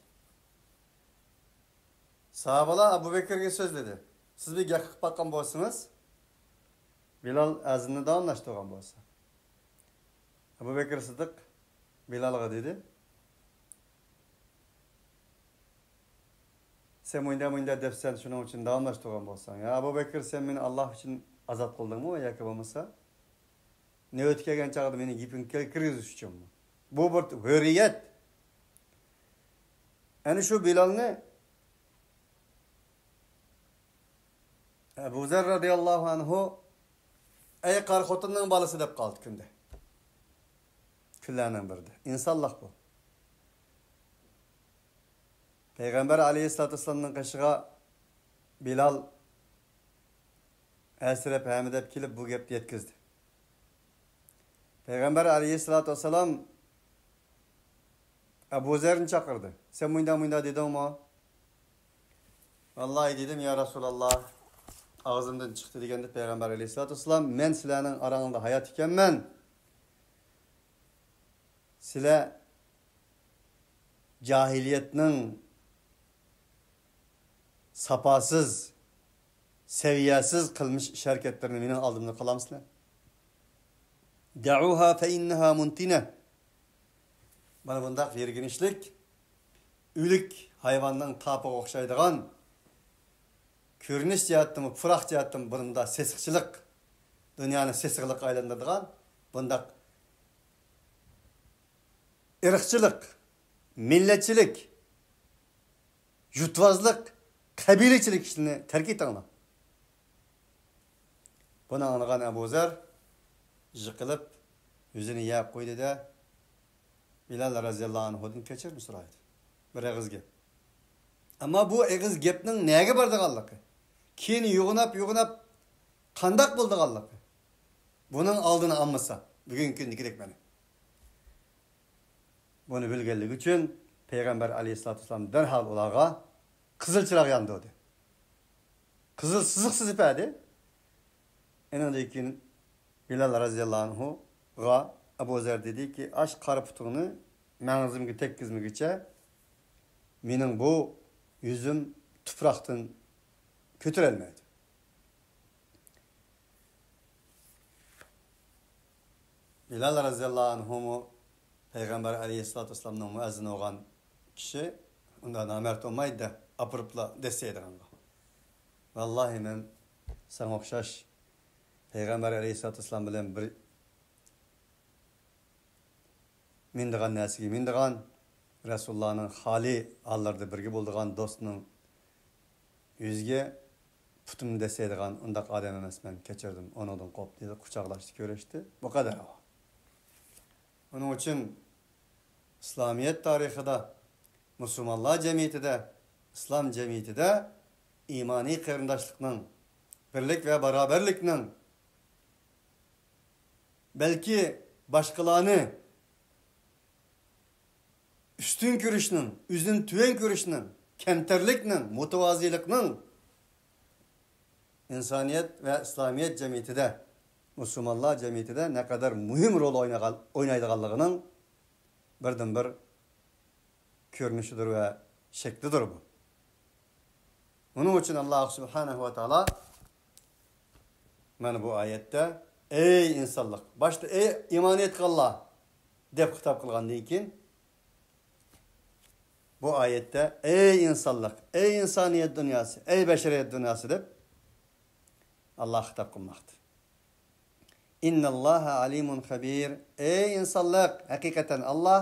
ساھابىلار ئەبۇ بەكرىگە سۆزلىدى. سىز بىر گەپ قىلىپ باققان بولسىڭىز، بىلال ئەزىننى داۋاملاشتۇرغان بولسا. ئەبۇ بەكرى سىددىق بىلالغا دېدى، سەن مۇنداق مۇنداق دەپسەن، شۇنىڭ ئۈچۈن داۋاملاشتۇرغان بولساڭ. يا ئەبۇ بەكرى، سەن مېنى ئاللاھ ئۈچۈن ئازاد قىلدىڭمۇ ياكى بولمىسا نۆۋىتى كەلگەن چاغدا مېنى گېپىڭگە كىرگۈزۈش ئۈچۈنمۇ؟ بۇ بىر ھۆرىيەت. ئەنە شۇ بىلالنى ئەبۇ زەر رەزىياللاھۇ ئەنھۇ، ئەي قارا خوتۇننىڭ بالىسى دەپ قالدى كۈندە. كۈنلەرنىڭ بىرىدە. ئىنسانلىق بۇ. پەيغەمبەر ئەلەيھىسسالاتۇ ۋەسسالامنىڭ قېشىغا بىلال ئەنسىرەپ ھەمىدەپ كېلىپ بۇ گەپنى يەتكۈزدى. پەيغەمبەر ئەلەيھىسسالاتۇ ۋەسسالام ئەبۇ زەرنى چاقىردى. سەن مۇنداق مۇنداق دېدىڭمۇ؟ ۋاللاھى دېدىم يا رەسۇلاللاھ، ئاغزىمدىن چىقتى دېگەندە پەيغەمبەر ئەلەيھىسسالاتۇ ۋەسسالام، مەن سىلەرنىڭ ئاراڭلاردا ھايات ئىكەنمەن، سىلەر جاھىلىيەتنىڭ ساپاسىز، سەۋىيەسىز قىلمىش ئىش ھەرىكەتلىرىنى مېنىڭ ئالدىمدا قىلامسىلەر؟ دەئۇھا فەئىننەھا مۇنتىنە. مانا بۇنداق يىرگىنچلىك، ئۆلۈك ھايۋاننىڭ تاپىغا ئوخشايدىغان، كۆرۈنۈش جەھەتتىنمۇ، پۇراق جەھەتتىنمۇ بۇنىڭدا سېسىقچىلىق، دۇنيانى سېسىقلىققا ئايلاندۇرىدىغان بۇنداق ئىرقچىلىق، مىللەتچىلىك، يۇرتۋازلىق، قەبىلىچىلىك ئىشلىرىنى تەرك ئېتىڭلار. بۇنى ئاڭلىغان ئەبۇ زەر يىقىلىپ، يۈزىنى يەرگە قويدى-دە، بىلال رەزىياللاھۇ ئەنھۇدىن كەچۈرۈم سورايدۇ. بىر ئېغىز گەپ. ئەمما بۇ ئېغىز گەپنىڭ نەگە بارىدىغانلىقى، كېيىن يوغىناپ-يوغىناپ قانداق بولىدىغانلىقى، بۇنىڭ ئالدىنى ئالمىسا، بۈگۈنكى كۈندىكىدەك مانا. بۇنى بىلگەنلىكى ئۈچۈن پەيغەمبەر ئەلەيھىسسالاتۇ ۋەسسالام دەرھال ئۇلارغا قىزىل چىراغ ياندۇردى. قىزىل سىزىق سىزىپ بەردى. ئېنىڭدىن كېيىن بىلال رەزىياللاھۇ ئەنھۇغا ئەبۇ زەر دېدىكى، ئاش قارا پۇتۇڭنى مەڭزىمگە تەگكۈزمىگۈچە مېنىڭ بۇ يۈزۈم تۇپراقتىن كۆتۈرەلمەيدۇ. بىلال رەزىياللاھۇ ئەنھۇمۇ پەيغەمبەر ئەلەيھىسسالاتۇ ۋەسسالامنىڭ مۇئەززىنى بولغان كىشى ئۇنداق نامەرد بولمايدۇ-دە، ئاپىرىپلا دەسسەيدىغانغا. ۋاللاھى، مەن ساڭا ئوخشاش پەيغەمبەر ئەلەيھىسسالاتۇ ۋەسسالام بىلەن بىر مىنىدىغان نەرسىگە مىنىدىغان، رەسۇلۇللانىڭ خالىي ھاللىرىدا بىرگە بولىدىغان دوستىنىڭ يۈزىگە پۇتۇمنى دەسسەيدىغان ئۇنداق ئادەم ئەمەسمەن، كەچۈردۈم، ئۇنىڭدىن قوپ، دېدى، قۇچاقلاشتى، كۆرۈشتى. بۇ قەدەر. ئۇنىڭ ئۈچۈن ئىسلامىيەت تارىخىدا، مۇسۇلمانلار جەمئىيىتىدە، ئىسلام جەمئىيىتىدە ئىمانىي قېرىنداشلىقنىڭ، بىرلىك ۋە باراۋەرلىكنىڭ، بەلكى باشقىلارنى ئۈستۈن كۆرۈشنىڭ، ئۆزىنى تۆۋەن كۆرۈشنىڭ، كەمتەرلىكنىڭ، مۇتەۋازىلىقنىڭ ئىنسانىيەت ۋە ئىسلامىيەت جەمئىيىتىدە، مۇسۇلمانلار جەمئىيىتىدە نەقەدەر مۇھىم رول ئوينىغان، ئوينايدىغانلىقىنىڭ بىردىنبىر كۆرۈنۈشىدۇر ۋە شەكلىدۇر بۇ. ئۇنىڭ ئۈچۈن ئاللا سۇبھانەھۇ ۋە تائالا مانا بۇ ئايەتتە، ئەي ئىنسانلىق، باشتا ئەي ئىمان ئېيتقانلار دەپ خىتاب قىلغاندىن كېيىن، بۇ ئايەتتە، ئەي ئىنسانلىق، ئەي ئىنسانىيەت دۇنياسى، ئەي بەشەرىيەت دۇنياسى دەپ ئاللا خىتاب قىلماقتا. ئىنناللاھە ئەلىمۇن خەبىر. ئەي ئىنسانلىق، ھەقىقەتەن ئاللا،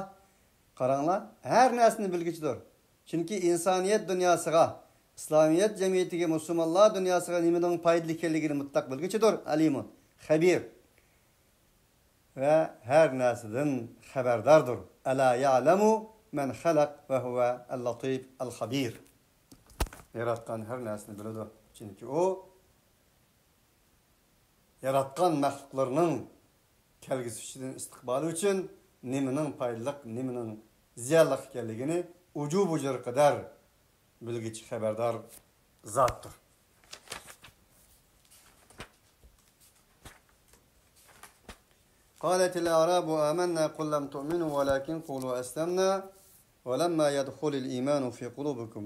قاراڭلار، ھەر نەرسىنى بىلگۈچىدۇر. چۈنكى ئىنسانىيەت دۇنياسىغا، ئىسلامىيەت جەمئىيىتىگە، مۇسۇلمانلار دۇنياسىغا نېمىنىڭ پايدىلىق ئىكەنلىكىنى مۇتلەق بىلگۈچىدۇر. ئەلىمۇن، خەبىر. ۋە ھەر نەرسىدىن خەۋەرداردۇر. ئەلا يەلەمۇ مەن خەلەق ۋە ھۇۋە ئەل-لەتىف ئەل-خەبىر. ياراتقان ھەر نەرسىنى بىلىدۇ. چۈنكى ئۇ ياراتقان مەخلۇقلىرىنىڭ كەلگۈسى ئۈچۈن، ئىستىقبالى ئۈچۈن نېمىنىڭ پايدىلىق، نېمىنىڭ زىيانلىق ئىكەنلىكىنى ئۇجۇ-بۇجۇر قەدەر بىلگۈچى، خەۋەردار زاتتۇر. قالت الأعراب آمنا قل لم تؤمنوا ولكن قولوا أسلمنا ولما يدخل الإيمان في قلوبكم.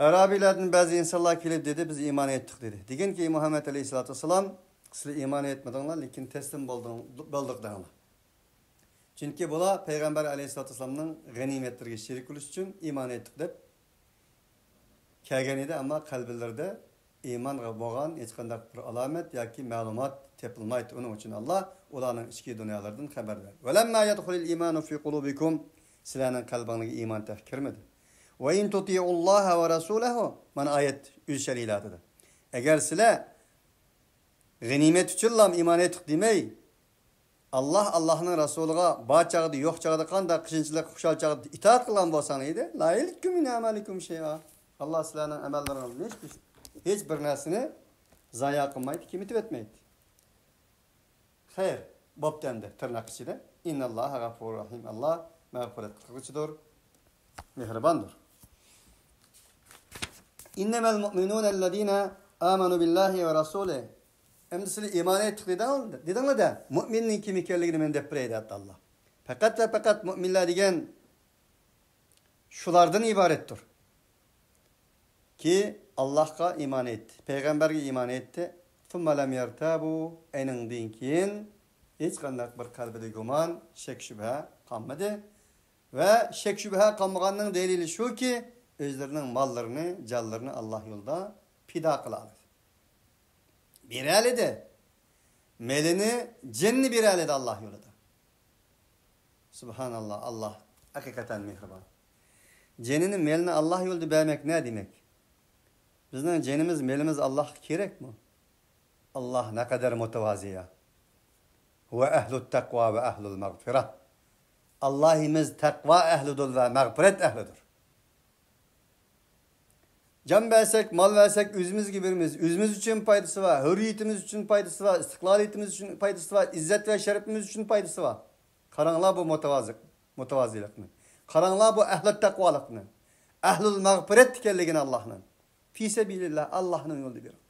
ئەرەبىيلەردىن بەزى ئىنسانلار كېلىپ دېدى، بىز ئىمان ئېيتتۇق دېدى. دېگىنكى مۇھەممەد ئەلەيھىسسالاتۇ ۋەسسالام، سىلەر ئىمان ئېيتمىدىڭلار، لېكىن تەسلىم بولدۇڭ-، بولدۇق دەڭلار. چۈنكى بۇلار پەيغەمبەر ئەلەيھىسسالاتۇ ۋەسسالامنىڭ غەنىيمەتلىرىگە شېرىك بولۇش ئۈچۈن ئىمان ئېيتتۇق دەپ كەلگەن ئىدى، ئەمما قەلبلىرىدە ئىمانغا بولغان ھېچقانداق بىر ئالامەت ياكى مەلۇمات تېپىلمايتتى. ئۇنىڭ ئۈچۈن ئاللا ئۇلارنىڭ ئىچكى دۇنيالىرىدىن خەۋەر بەردى. ولما يدخل الإيمان في قلوبكم، سىلەرنىڭ قەلبىڭلارغا ئىمان تېخى كىرمىدى. وإن تطيعوا الله ورسوله، مانا ئايەت ئۆز شەرھىلاتىدا. ئەگەر سىلەر غەنىيمەت ئۈچۈنلا ئىمان ئېيتتۇق دېمەي، ئاللا، ئاللانىڭ رەسۇلىغا بار چاغدا، يوق چاغدا، قانداق قىيىنچىلىق، خۇشال چاغدا ئىتائەت قىلغان بولساڭلار ئىدى، لا يلدكم من أعمالكم شيئا. ئاللا سىلەرنىڭ ئەمەللىرىڭىزدىن ھېچ، ھېچ بىر نەرسىنى زايە قىلمايتتى، كېمىتىۋەتمەيتتى. خەير، بوپتۇ ئەمدى، تىرناق ئىچىدە. إن الله غفور رحيم. ئاللا مەغپىرەت قىلغۇچىدۇر، مېھرىباندۇر. إنما المؤمنون الذين آمنوا بالله ورسوله. ئەمدى سىلەر ئىمان ئېيتتۇق دېدىڭ-، دېدىڭلار-دە، مۇئمىننىڭ كىم ئىكەنلىكىنى مەن دەپ بېرەي، دەپتۇ ئاللا. پەقەت ۋە پەقەت مۇئمىنلار دېگەن شۇلاردىن ئىبارەتتۇر. كى، ئاللاھقا ئىمان ئېيتتى، پەيغەمبەرگە ئىمان ئېيتتى. ثم لم يرتابوا، ئېنىڭدىن كېيىن ھېچقانداق بىر قەلبىدە گۇمان، شەك-شۈبھە قالمىدى. ۋە شەك-شۈبھە قالمىغاننىڭ دەلىلى شۇكى، ئۆزلىرىنىڭ ماللىرىنى، جانلىرىنى ئاللا يولىدا پىدا قىلالىدى. بېرەلىدى. مېلىنى، جېنىنى بېرەلىدى ئاللا يولىدا. سۇبھاناللا، ئاللا ھەقىقەتەن مېھرىبان. جېنىنى، مېلىنى ئاللا يولىدا بەرمەك نە دېمەك؟ بىزنىڭ جېنىمىز، مېلىمىز ئاللاغا كېرەكمۇ؟ ئاللا نەقەدەر مۇتەۋازى يا. ھۇۋە ئەھلۇت تەقۋا ۋە ئەھلۇل مەغفىرە. ئاللاھىمىز تەقۋا ئەھلىدۇر ۋە مەغپىرەت ئەھلىدۇر. جان بەرسەك، مال بەرسەك، ئۆزىمىزگە بېرىمىز. ئۆزىمىز ئۈچۈن پايدىسى بار، ھۆرىيىتىمىز ئۈچۈن پايدىسى بار، ئىستىقلالىيىتىمىز ئۈچۈن پايدىسى بار، ئىززەت ۋە شەرىپىمىز ئۈچۈن پايدىسى بار. قاراڭلار بۇ مۇتەۋازى-، مۇتەۋازىلىقنى. قاراڭلار بۇ ئەھلى تەقۋالىقنى. ئەھلۇل مەغپىرەت ئىكەنلىكىنى ئاللاھنىڭ. پى سەبىلىللا، ئاللاھنىڭ يولىدا بېرىڭ.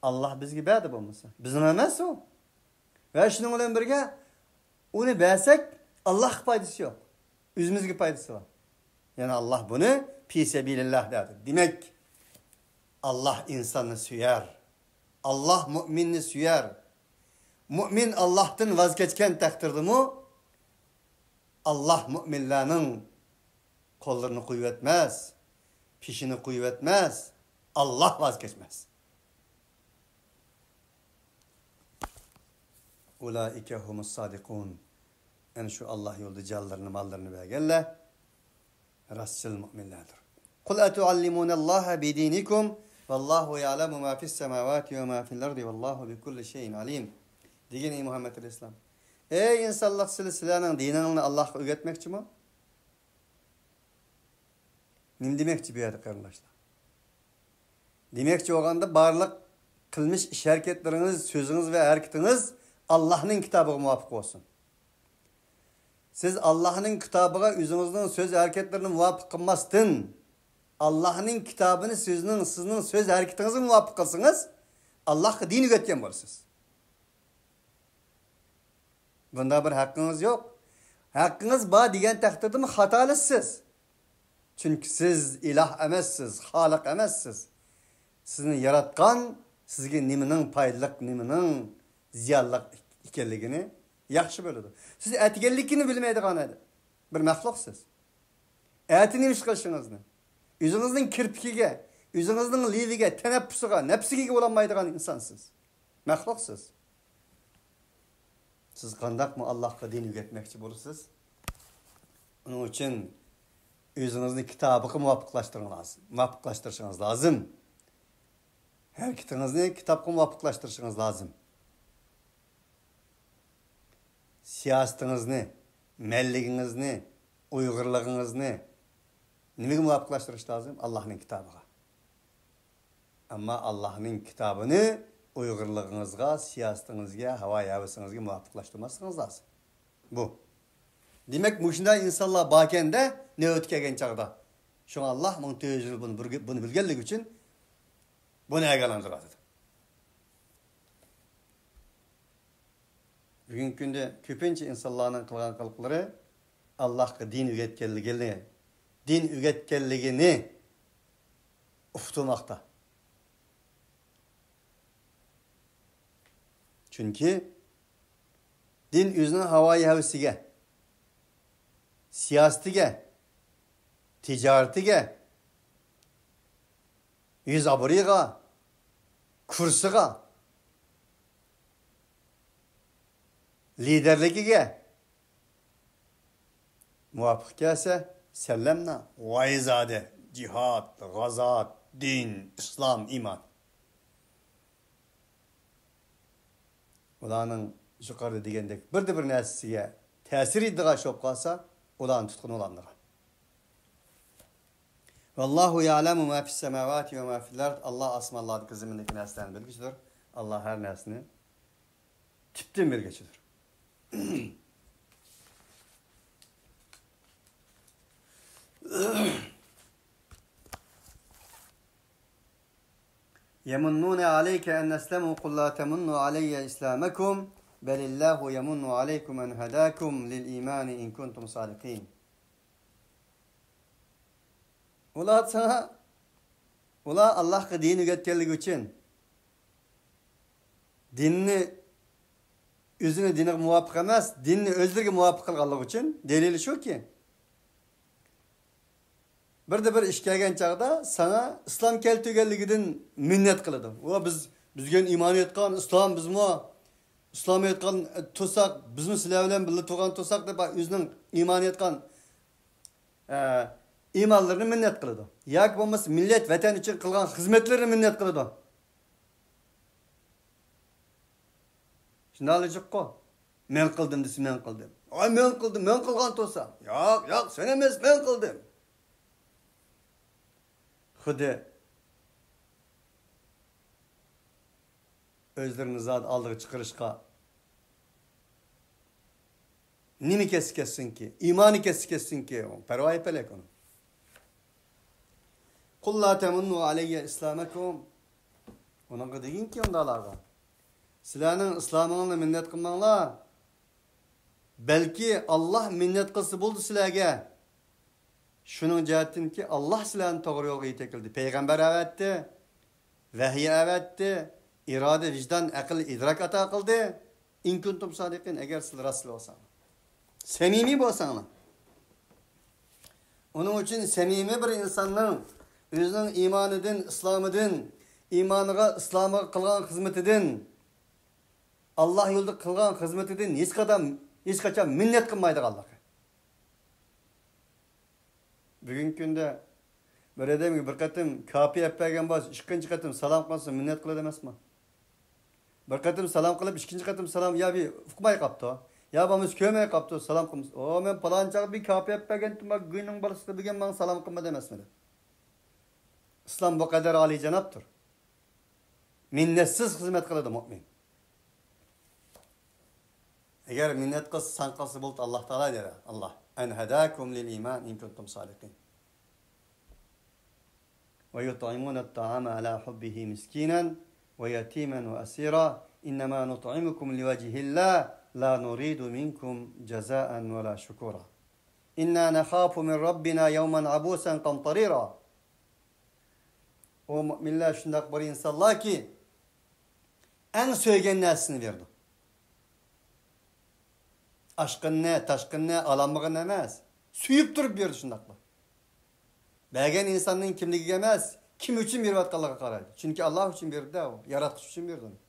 ئاللاھ بىزگە بەردى بولمىسا. بىزنىڭ ئەمەس ئۇ. ۋە شۇنىڭ بىلەن بىرگە، ئۇنى بەرسەك، ئاللاھقا پايدىسى يوق. ئۆزىمىزگە پايدىسى بار. يەنى ئاللاھ بۇنى پى سەبىلىللا دەدى. دېمەك، ئاللاھ ئىنساننى سۆيەر. ئاللاھ مۇئمىننى سۆيەر. مۇئمىن ئاللاھتىن ۋاز كەچكەن تەقدىردىمۇ، ئاللاھ مۇئمىنلارنىڭ قوللىرىنى قويۇۋەتمەس، پېشىنى قويۇۋەتمەس، ئاللاھ ۋاز كەچمەس. ئۇلائىكە ھۇمۇس سادىقۇن. ئەنە شۇ ئاللاھ يولىدا جانلىرىنى، ماللىرىنى بەرگەنلەر راستچىل مۇئمىنلەردۇر. قۇل ئەتۇئەللىمۇنەللاھە بىدىنىكۇم ۋەللاھۇ يەئلەمۇ ما فىس سەماۋاتى ۋە ما فىل ئەردى ۋەللاھۇ بىكۇللى شەيئىن ئەلىم. دېگىن، ئەي مۇھەممەد ئەلەيھىسسالام. ئەي ئىنسانلىق، سىلى سىلەرنىڭ دىنىڭلارنى ئاللاھقا ئۆگەتمەكچىمۇ؟ نېمە دېمەكچى بۇ يەردە، قېرىنداشلار؟ دېمەكچى بولغاندا، بارلىق قىلمىش، ئىش-ھەرىكەتلىرىڭىز، سۆزىڭىز ۋە ھەرىكىتىڭىز ئاللاھنىڭ كىتابىغا مۇۋاپىق بولسۇن. سىز ئاللاھنىڭ كىتابىغا ئۆزىڭىزنىڭ سۆز-ھەرىكەتلىرىنى مۇۋاپىق قىلماستىن، ئاللاھنىڭ كىتابىنى سۆزنىڭ، سىزنىڭ سۆز-ھەرىكىتىڭىزگە مۇۋاپىق قىلسىڭىز، ئاللاھقا دىن ئۆگەتكەن بولىسىز. بۇنداق بىر ھەققىڭىز يوق. ھەققىڭىز بار دېگەن تەقدىردىمۇ خاتالىشىسىز. چۈنكى سىز ئىلاھ ئەمەسسىز، خالىق ئەمەسسىز. سىزنى ياراتقان، سىزگە نېمىنىڭ پايدىلىق، نېمىنىڭ زىيانلىق ئىكەنلىكىنى ياخشى بىلىدۇ. سىز ئەتىگەنلىكىنى بىلمەيدىغان بىر مەخلۇقسىز. ئەتە نېمە ئىش قىلىشىڭىزنى، ئۆزىڭىزنىڭ كىرپىكىگە، ئۆزىڭىزنىڭ لېۋىگە، تەنەپپۇسىغا، نەپسىگە ئىگە بولالمايدىغان ئىنسانسىز. مەخلۇقسىز. سىز قانداقمۇ ئاللاھقا دىن ئۆگەتمەكچى بولىسىز؟ ئۇنىڭ ئۈچۈن ئۆزىڭىزنى كىتابىغا مۇۋاپىقلاشتۇرۇڭ لازىم، مۇۋاپىقلاشتۇرۇشىڭىز لازىم. ھەرىكىتىڭىزنى كىتابقا مۇۋاپىقلاشتۇرۇشىڭىز لازىم. سىياسىتىڭىزنى، مەنلىكىڭىزنى، ئۇيغۇرلۇقىڭىزنى نېمىگە مۇۋاپىقلاشتۇرۇش لازىم؟ ئاللاھنىڭ كىتابىغا. ئەمما ئاللاھنىڭ كىتابىنى ئۇيغۇرلۇقىڭىزغا، سىياسىتىڭىزگە، ھاۋايى ھەۋىسىڭىزگە مۇۋاپىقلاشتۇرماسلىقىڭىز لازىم. بۇ. دېمەك، مۇشۇنداق ئىنسانلار باركەن-دە، نۆۋىتى كەلگەن چاغدا. شۇڭا ئاللاھ مىڭ تۆت يۈز يىل بۇنى، بۇنى بىلگەنلىكى ئۈچۈن بۇنى ئاگاھلاندۇرۇۋاتىدۇ. بۈگۈنكى كۈندە كۆپىنچە ئىنسانلارنىڭ قىلغان قىلىقلىرى ئاللاھقا دىن ئۆگەتكەنلىكىنى، دىن ئۆگەتكەنلىكىنى ئۇقتۇرماقتا. چۈنكى دىن ئۆزىنىڭ ھاۋايى ھەۋىسىگە، سىياسىتىگە، تىجارىتىگە، يۈز ئابرۇيىغا، كۇرسىغا، لىدېرلىكىگە مۇۋاپىق كەلسە، سەللەمنا، ۋايزادە، جىھاد، غازات، دىن، ئىسلام، ئىمان. ئۇلارنىڭ يۇقىرىدا دېگەندەك بىردە بىر نەرسىسىگە تەسىر يېتىدىغان ئىش بولۇپ قالسا، ئۇلارنى تۇتقىنى ئۇلاندىغان. ۋاللاھۇ يەئلەمۇ ما فىس سەماۋاتى ۋە ما فىل ئەرد. ئاللا ئاسمانلاردىكى، زېمىندىكى نەرسىلەرنى بىلگۈچىدۇر. ئاللا ھەر نەرسىنى تۈپتىن بىلگۈچىدۇر. يمنون عليك أن أسلموا قل لا تمنوا علي إسلامكم بل الله يمن عليكم أن هداكم للإيمان إن كنتم صادقين. ئۇلار ساڭا، ئۇلار ئاللاھقا دىن ئۆگەتكەنلىكى ئۈچۈن، دىننى ئۆزىنى دىنىغا مۇۋاپىق ئەمەس، دىننى ئۆزلىرىگە مۇۋاپىق قىلغانلىقى ئۈچۈن، دەلىلى شۇكى، بىردە بىر ئىش كەلگەن چاغدا ساڭا ئىسلام كەلتۈرگەنلىكىدىن مىننەت قىلىدۇ. ۋە بىز، بىزگە ئىمان ئېيتقان ئىسلام، بىزمۇ ئىسلام ئېيتقان تۇرساق، بىزمۇ سىلەر بىلەن بىللە تۇرغان تۇرساق دەپ، ئۆزىنىڭ ئىمان ئېيتقان، ئە، ئىمانلىرىنى مىننەت قىلىدۇ. ياكى بولمىسا مىللەت، ۋەتەن ئۈچۈن قىلغان خىزمەتلىرىنى مىننەت قىلىدۇ. شۇنداقلا جىققۇ. مەن قىلدىم دېسە، مەن قىلدىم. ئاي، مەن قىلدىم، مەن قىلغان تۇرسام. ياق، ياق، سەن ئەمەس، مەن قىلدىم. خۇددى ئۆزلىرىنى زادى ئالدىغا چىقىرىشقا نېمە كەتسە كەتسۇنكى، ئىمانى كەتسە كەتسۇنكى، پەرۋايى پەلەك ئۇنىڭ. قل لا تمنوا علي إسلامكم. ئۇنىڭغا دېگىنكى ئۇنداقلارغا، سىلەرنىڭ ئىسلامىڭلارنى مىننەت قىلماڭلار. بەلكى ئاللاھ مىننەت قىلسا بولدى سىلەرگە. شۇنىڭ جەھەتتىنكى، ئاللاھ سىلەرنى توغرا يولغا يېتەكلىدى. پەيغەمبەر ئەۋەتتى، ۋەھىي ئەۋەتتى، ئىرادە، ۋىجدان، ئەقىل، ئىدراك ئاتا قىلدى. إن كنتم صادقين، ئەگەر سىلەر راستچىل بولساڭلار، سەمىمىي بولساڭلار. ئۇنىڭ ئۈچۈن سەمىمىي بىر ئىنساننىڭ ئۆزىنىڭ ئىمانىدىن، ئىسلامىدىن، ئىمانىغا، ئىسلامىغا قىلغان خىزمىتىدىن، ئاللاھ يولىدا قىلغان خىزمىتىدىن ھېچقاچان، ھېچقاچان مىننەت قىلمايدىغانلىقى. بۈگۈنكى كۈندە بىر ئادەمگە بىر قېتىم كاپى ئەپ بەرگەن بولسا، ئىككىنچى قېتىم سالام قىلسا مىننەت قىلىدۇ ئەمەسمۇ؟ بىر قېتىم سالام قىلىپ، ئىككىنچى قېتىم سالام يا بىر ئۇقماي قاپتۇ، يا بولمىسا كۆرمەي قاپتۇ، سالام قىلمىسا، ئو، مەن پالانچىغا بىر كاپى ئەپ بەرگەنتىم، گۇينىڭ بالىسى بۈگۈن ماڭا سالام قىلمىدى ئەمەسمۇ دەپ. ئىسلام بۇ قەدەر ئالىيجانابتۇر. مىننەتسىز خىزمەت قىلىدۇ مۆمىن. ئەگەر مىننەت قىلسا، سەن قىلسا بولدى، ئاللاھ تائالا دەيدۇ. ئاللاھ، أن هداكم للإيمان إن كنتم صادقين. ويطعمون الطعام على حبه مسكينا ويتيما وأسيرا إنما نطعمكم لوجه الله لا نريد منكم جزاء ولا شكورا إنا نخاف من ربنا يوما عبوسا قمطريرا. ئۇ مۆمىنلەر شۇنداق بىر ئىنسانلاركى، ئەڭ سۆيگەن نەرسىسىنى بېرىدۇ. ئاشقىنىنى، تاشقىنىنى، ئالالمىغىنىنى ئەمەس، سۆيۈپ تۇرۇپ بېرىدۇ شۇنداقلا. بەرگەن ئىنساننىڭ كىملىكىگە ئەمەس، كىم ئۈچۈن بېرىۋاتقانلىقىغا قارايدۇ. چۈنكى ئاللاھ ئۈچۈن بېرىدۇ-دە ئۇ، ياراتقۇچى ئۈچۈن بېرىدۇ ئۇنى.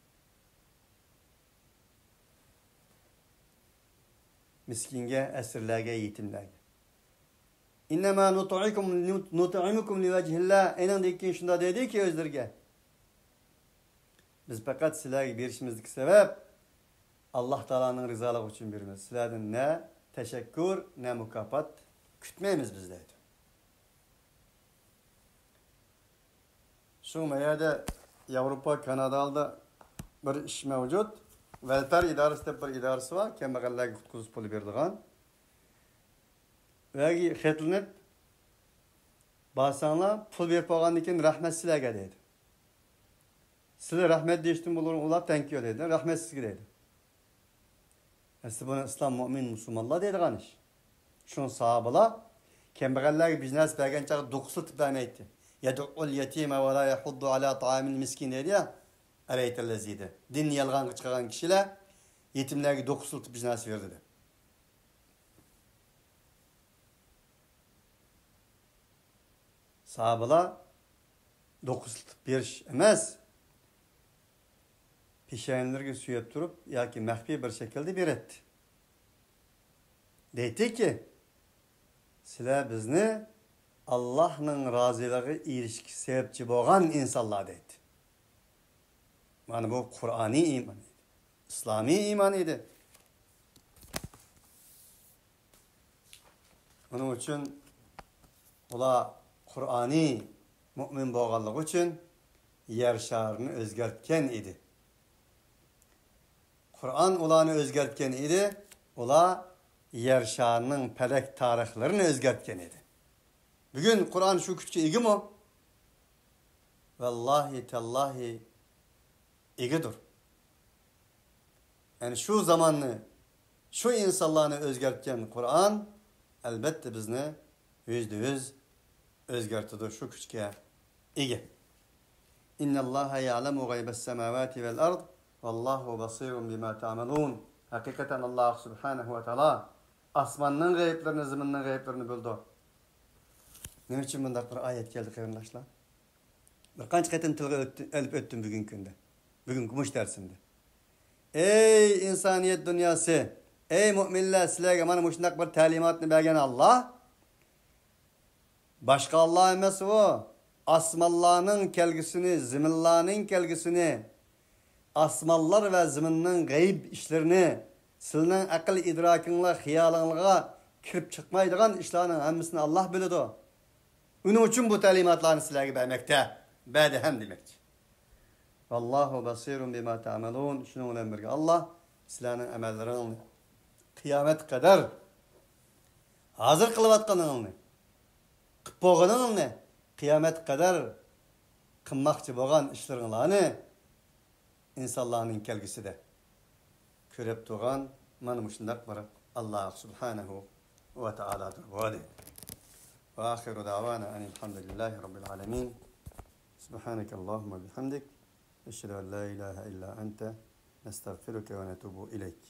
مىسكىنگە، ئەسىرلەرگە، يېتىملەرگە. إنما نطعمكم، نطعمكم لوجه الله. ئېنىڭدىن كېيىن شۇنداق دەيدۇكى ئۆزلىرىگە، بىز پەقەت سىلەرگە بېرىشىمىزدىكى سەۋەب، ئاللاھ تائالانىڭ رىزالىقى ئۈچۈن بېرىمىز. سىلەردىن نە تەشەككۈر، نە مۇكاپات كۈتمەيمىز بىز، دەيدۇ. شۇ مەيەردە ياۋروپا، كانادادا بىر ئىش مەۋجۇت. ۋەلفېر ئىدارىسى دەپ بىر ئىدارىسى بار، كەمبەغەللەرگە قۇتقۇزۇش پۇلى بېرىدىغان. ئۇ يەرگە خەتلىنىپ بارساڭلار، پۇل بېرىپ بولغاندىن كېيىن رەھمەت سىلەرگە دەيدۇ. سىلەر رەھمەت دېيىشتىن بۇلار ئۇلار تەڭ كېلىدۇ، رەھمەت سىزگە دەيدۇ. ئەسلى بۇنى ئىسلام، مۆمىن، مۇسۇلمانلار دەيدىغان ئىش. شۇڭا ساھابىلار كەمبەغەللەرگە بىر نەرسە بەرگەن چاغدا دوقا سىلتىپ بەرمەيتتى. يدع اليتيم ولا يحض على طعام المسكين دەيدۇ يا، ئەرەيتەللەزىدە. دىننى يالغانغا چىقارغان كىشىلەر يېتىملەرگە دوقا سىلتىپ بىر نەرسە بېرىدۇ دەپ. ساھابىلار دوقا سىلتىپ بېرىش ئەمەس، پېشانىلىرىگە سۆيۈپ تۇرۇپ ياكى مەخپىي بىر شەكىلدە بېرەتتى. دەيتتىكى، سىلەر بىزنى ئاللاھنىڭ رازىلىقىغا ئېرىشىشكە سەۋەبچى بولغان ئىنسانلار، دەيتتى. مانا بۇ قۇرئانىي ئىمان ئىدى، ئىسلامىي ئىمان ئىدى. ئۇنىڭ ئۈچۈن ئۇلار قۇرئانىي مۆمىن بولغانلىقى ئۈچۈن يەر شارىنى ئۆزگەرتكەن ئىدى. قۇرئان ئۇلارنى ئۆزگەرتكەن ئىدى، ئۇلار يەر شارىنىڭ پەلەك تارىخلىرىنى ئۆزگەرتكەن ئىدى. بۈگۈن قۇرئان شۇ كۈچكە ئىگىمۇ؟ ۋاللاھى تاللاھى ئىگىدۇر. يەنى شۇ زاماننى، شۇ ئىنسانلارنى ئۆزگەرتكەن قۇرئان، ئەلبەتتە، بىزنى يۈزدە يۈز ئۆزگەرتىدۇ، شۇ كۈچكە ئىگە. إن الله يعلم غيب السماوات والأرض والله بصير بما تعملون. ھەقىقەتەن، ئاللاھ سۇبھانەھۇ ۋە تائالا ئاسماننىڭ غەيىبلىرىنى، زېمىننىڭ غەيىبلىرىنى بىلىدۇ. نېمە ئۈچۈن بۇنداق بىر ئايەت كەلدى، قېرىنداشلار؟ بىر قانچە قېتىم تىلغا ئۆتتى-، ئېلىپ ئۆتتۈم بۈگۈنكى كۈندە. بۈگۈنكى مۇشۇ دەرسىمدە. ئەي ئىنسانىيەت دۇنياسى، ئەي مۆمىنلەر، سىلەرگە مانا مۇشۇنداق بىر تەلىماتنى بەرگەن ئاللا باشقا ئاللا ئەمەس ئۇ. ئاسمانلارنىڭ كەلگۈسىنى، زېمىنلارنىڭ كەلگۈسىنى، ئاسمانلار ۋە زېمىننىڭ غەيىب ئىشلىرىنى سىلىنىڭ ئەقىل ئىدراكىڭلار، خىيالىڭلارغا كىرىپ چىقمايدىغان ئىشلارنىڭ ھەممىسىنى ئاللا بىلىدۇ. ئۇنىڭ ئۈچۈن بۇ تەلىماتلارنى سىلەرگە بەرمەكتە، بەردى ھەم دېمەكچى. ۋاللاھۇ بەسىرۇن بىما تەئمەلۇن. شۇنىڭ بىلەن بىرگە ئاللا سىلەرنىڭ ئەمەللىرىڭلارنى، قىيامەتكە قەدەر ھازىر قىلىۋاتقىنىڭلارنى، قىلىپ بولغىنىڭلارنى، قىيامەتكە قەدەر قىلماقچى بولغان ئىشلىرىڭلارنى ئىنسانلارنىڭ كەلگۈسىدە كۆرۈپ تۇرغان مانا مۇشۇنداق بىر ئاللا سۇبھانەھۇ ۋە تائالادۇر بۇ، دېدى. وآخر دعوانا أن الحمد لله رب العالمين. سبحانك اللهم وبحمدك، نشهد أن لا إله إلا أنت، نستغفرك ونتوب إليك.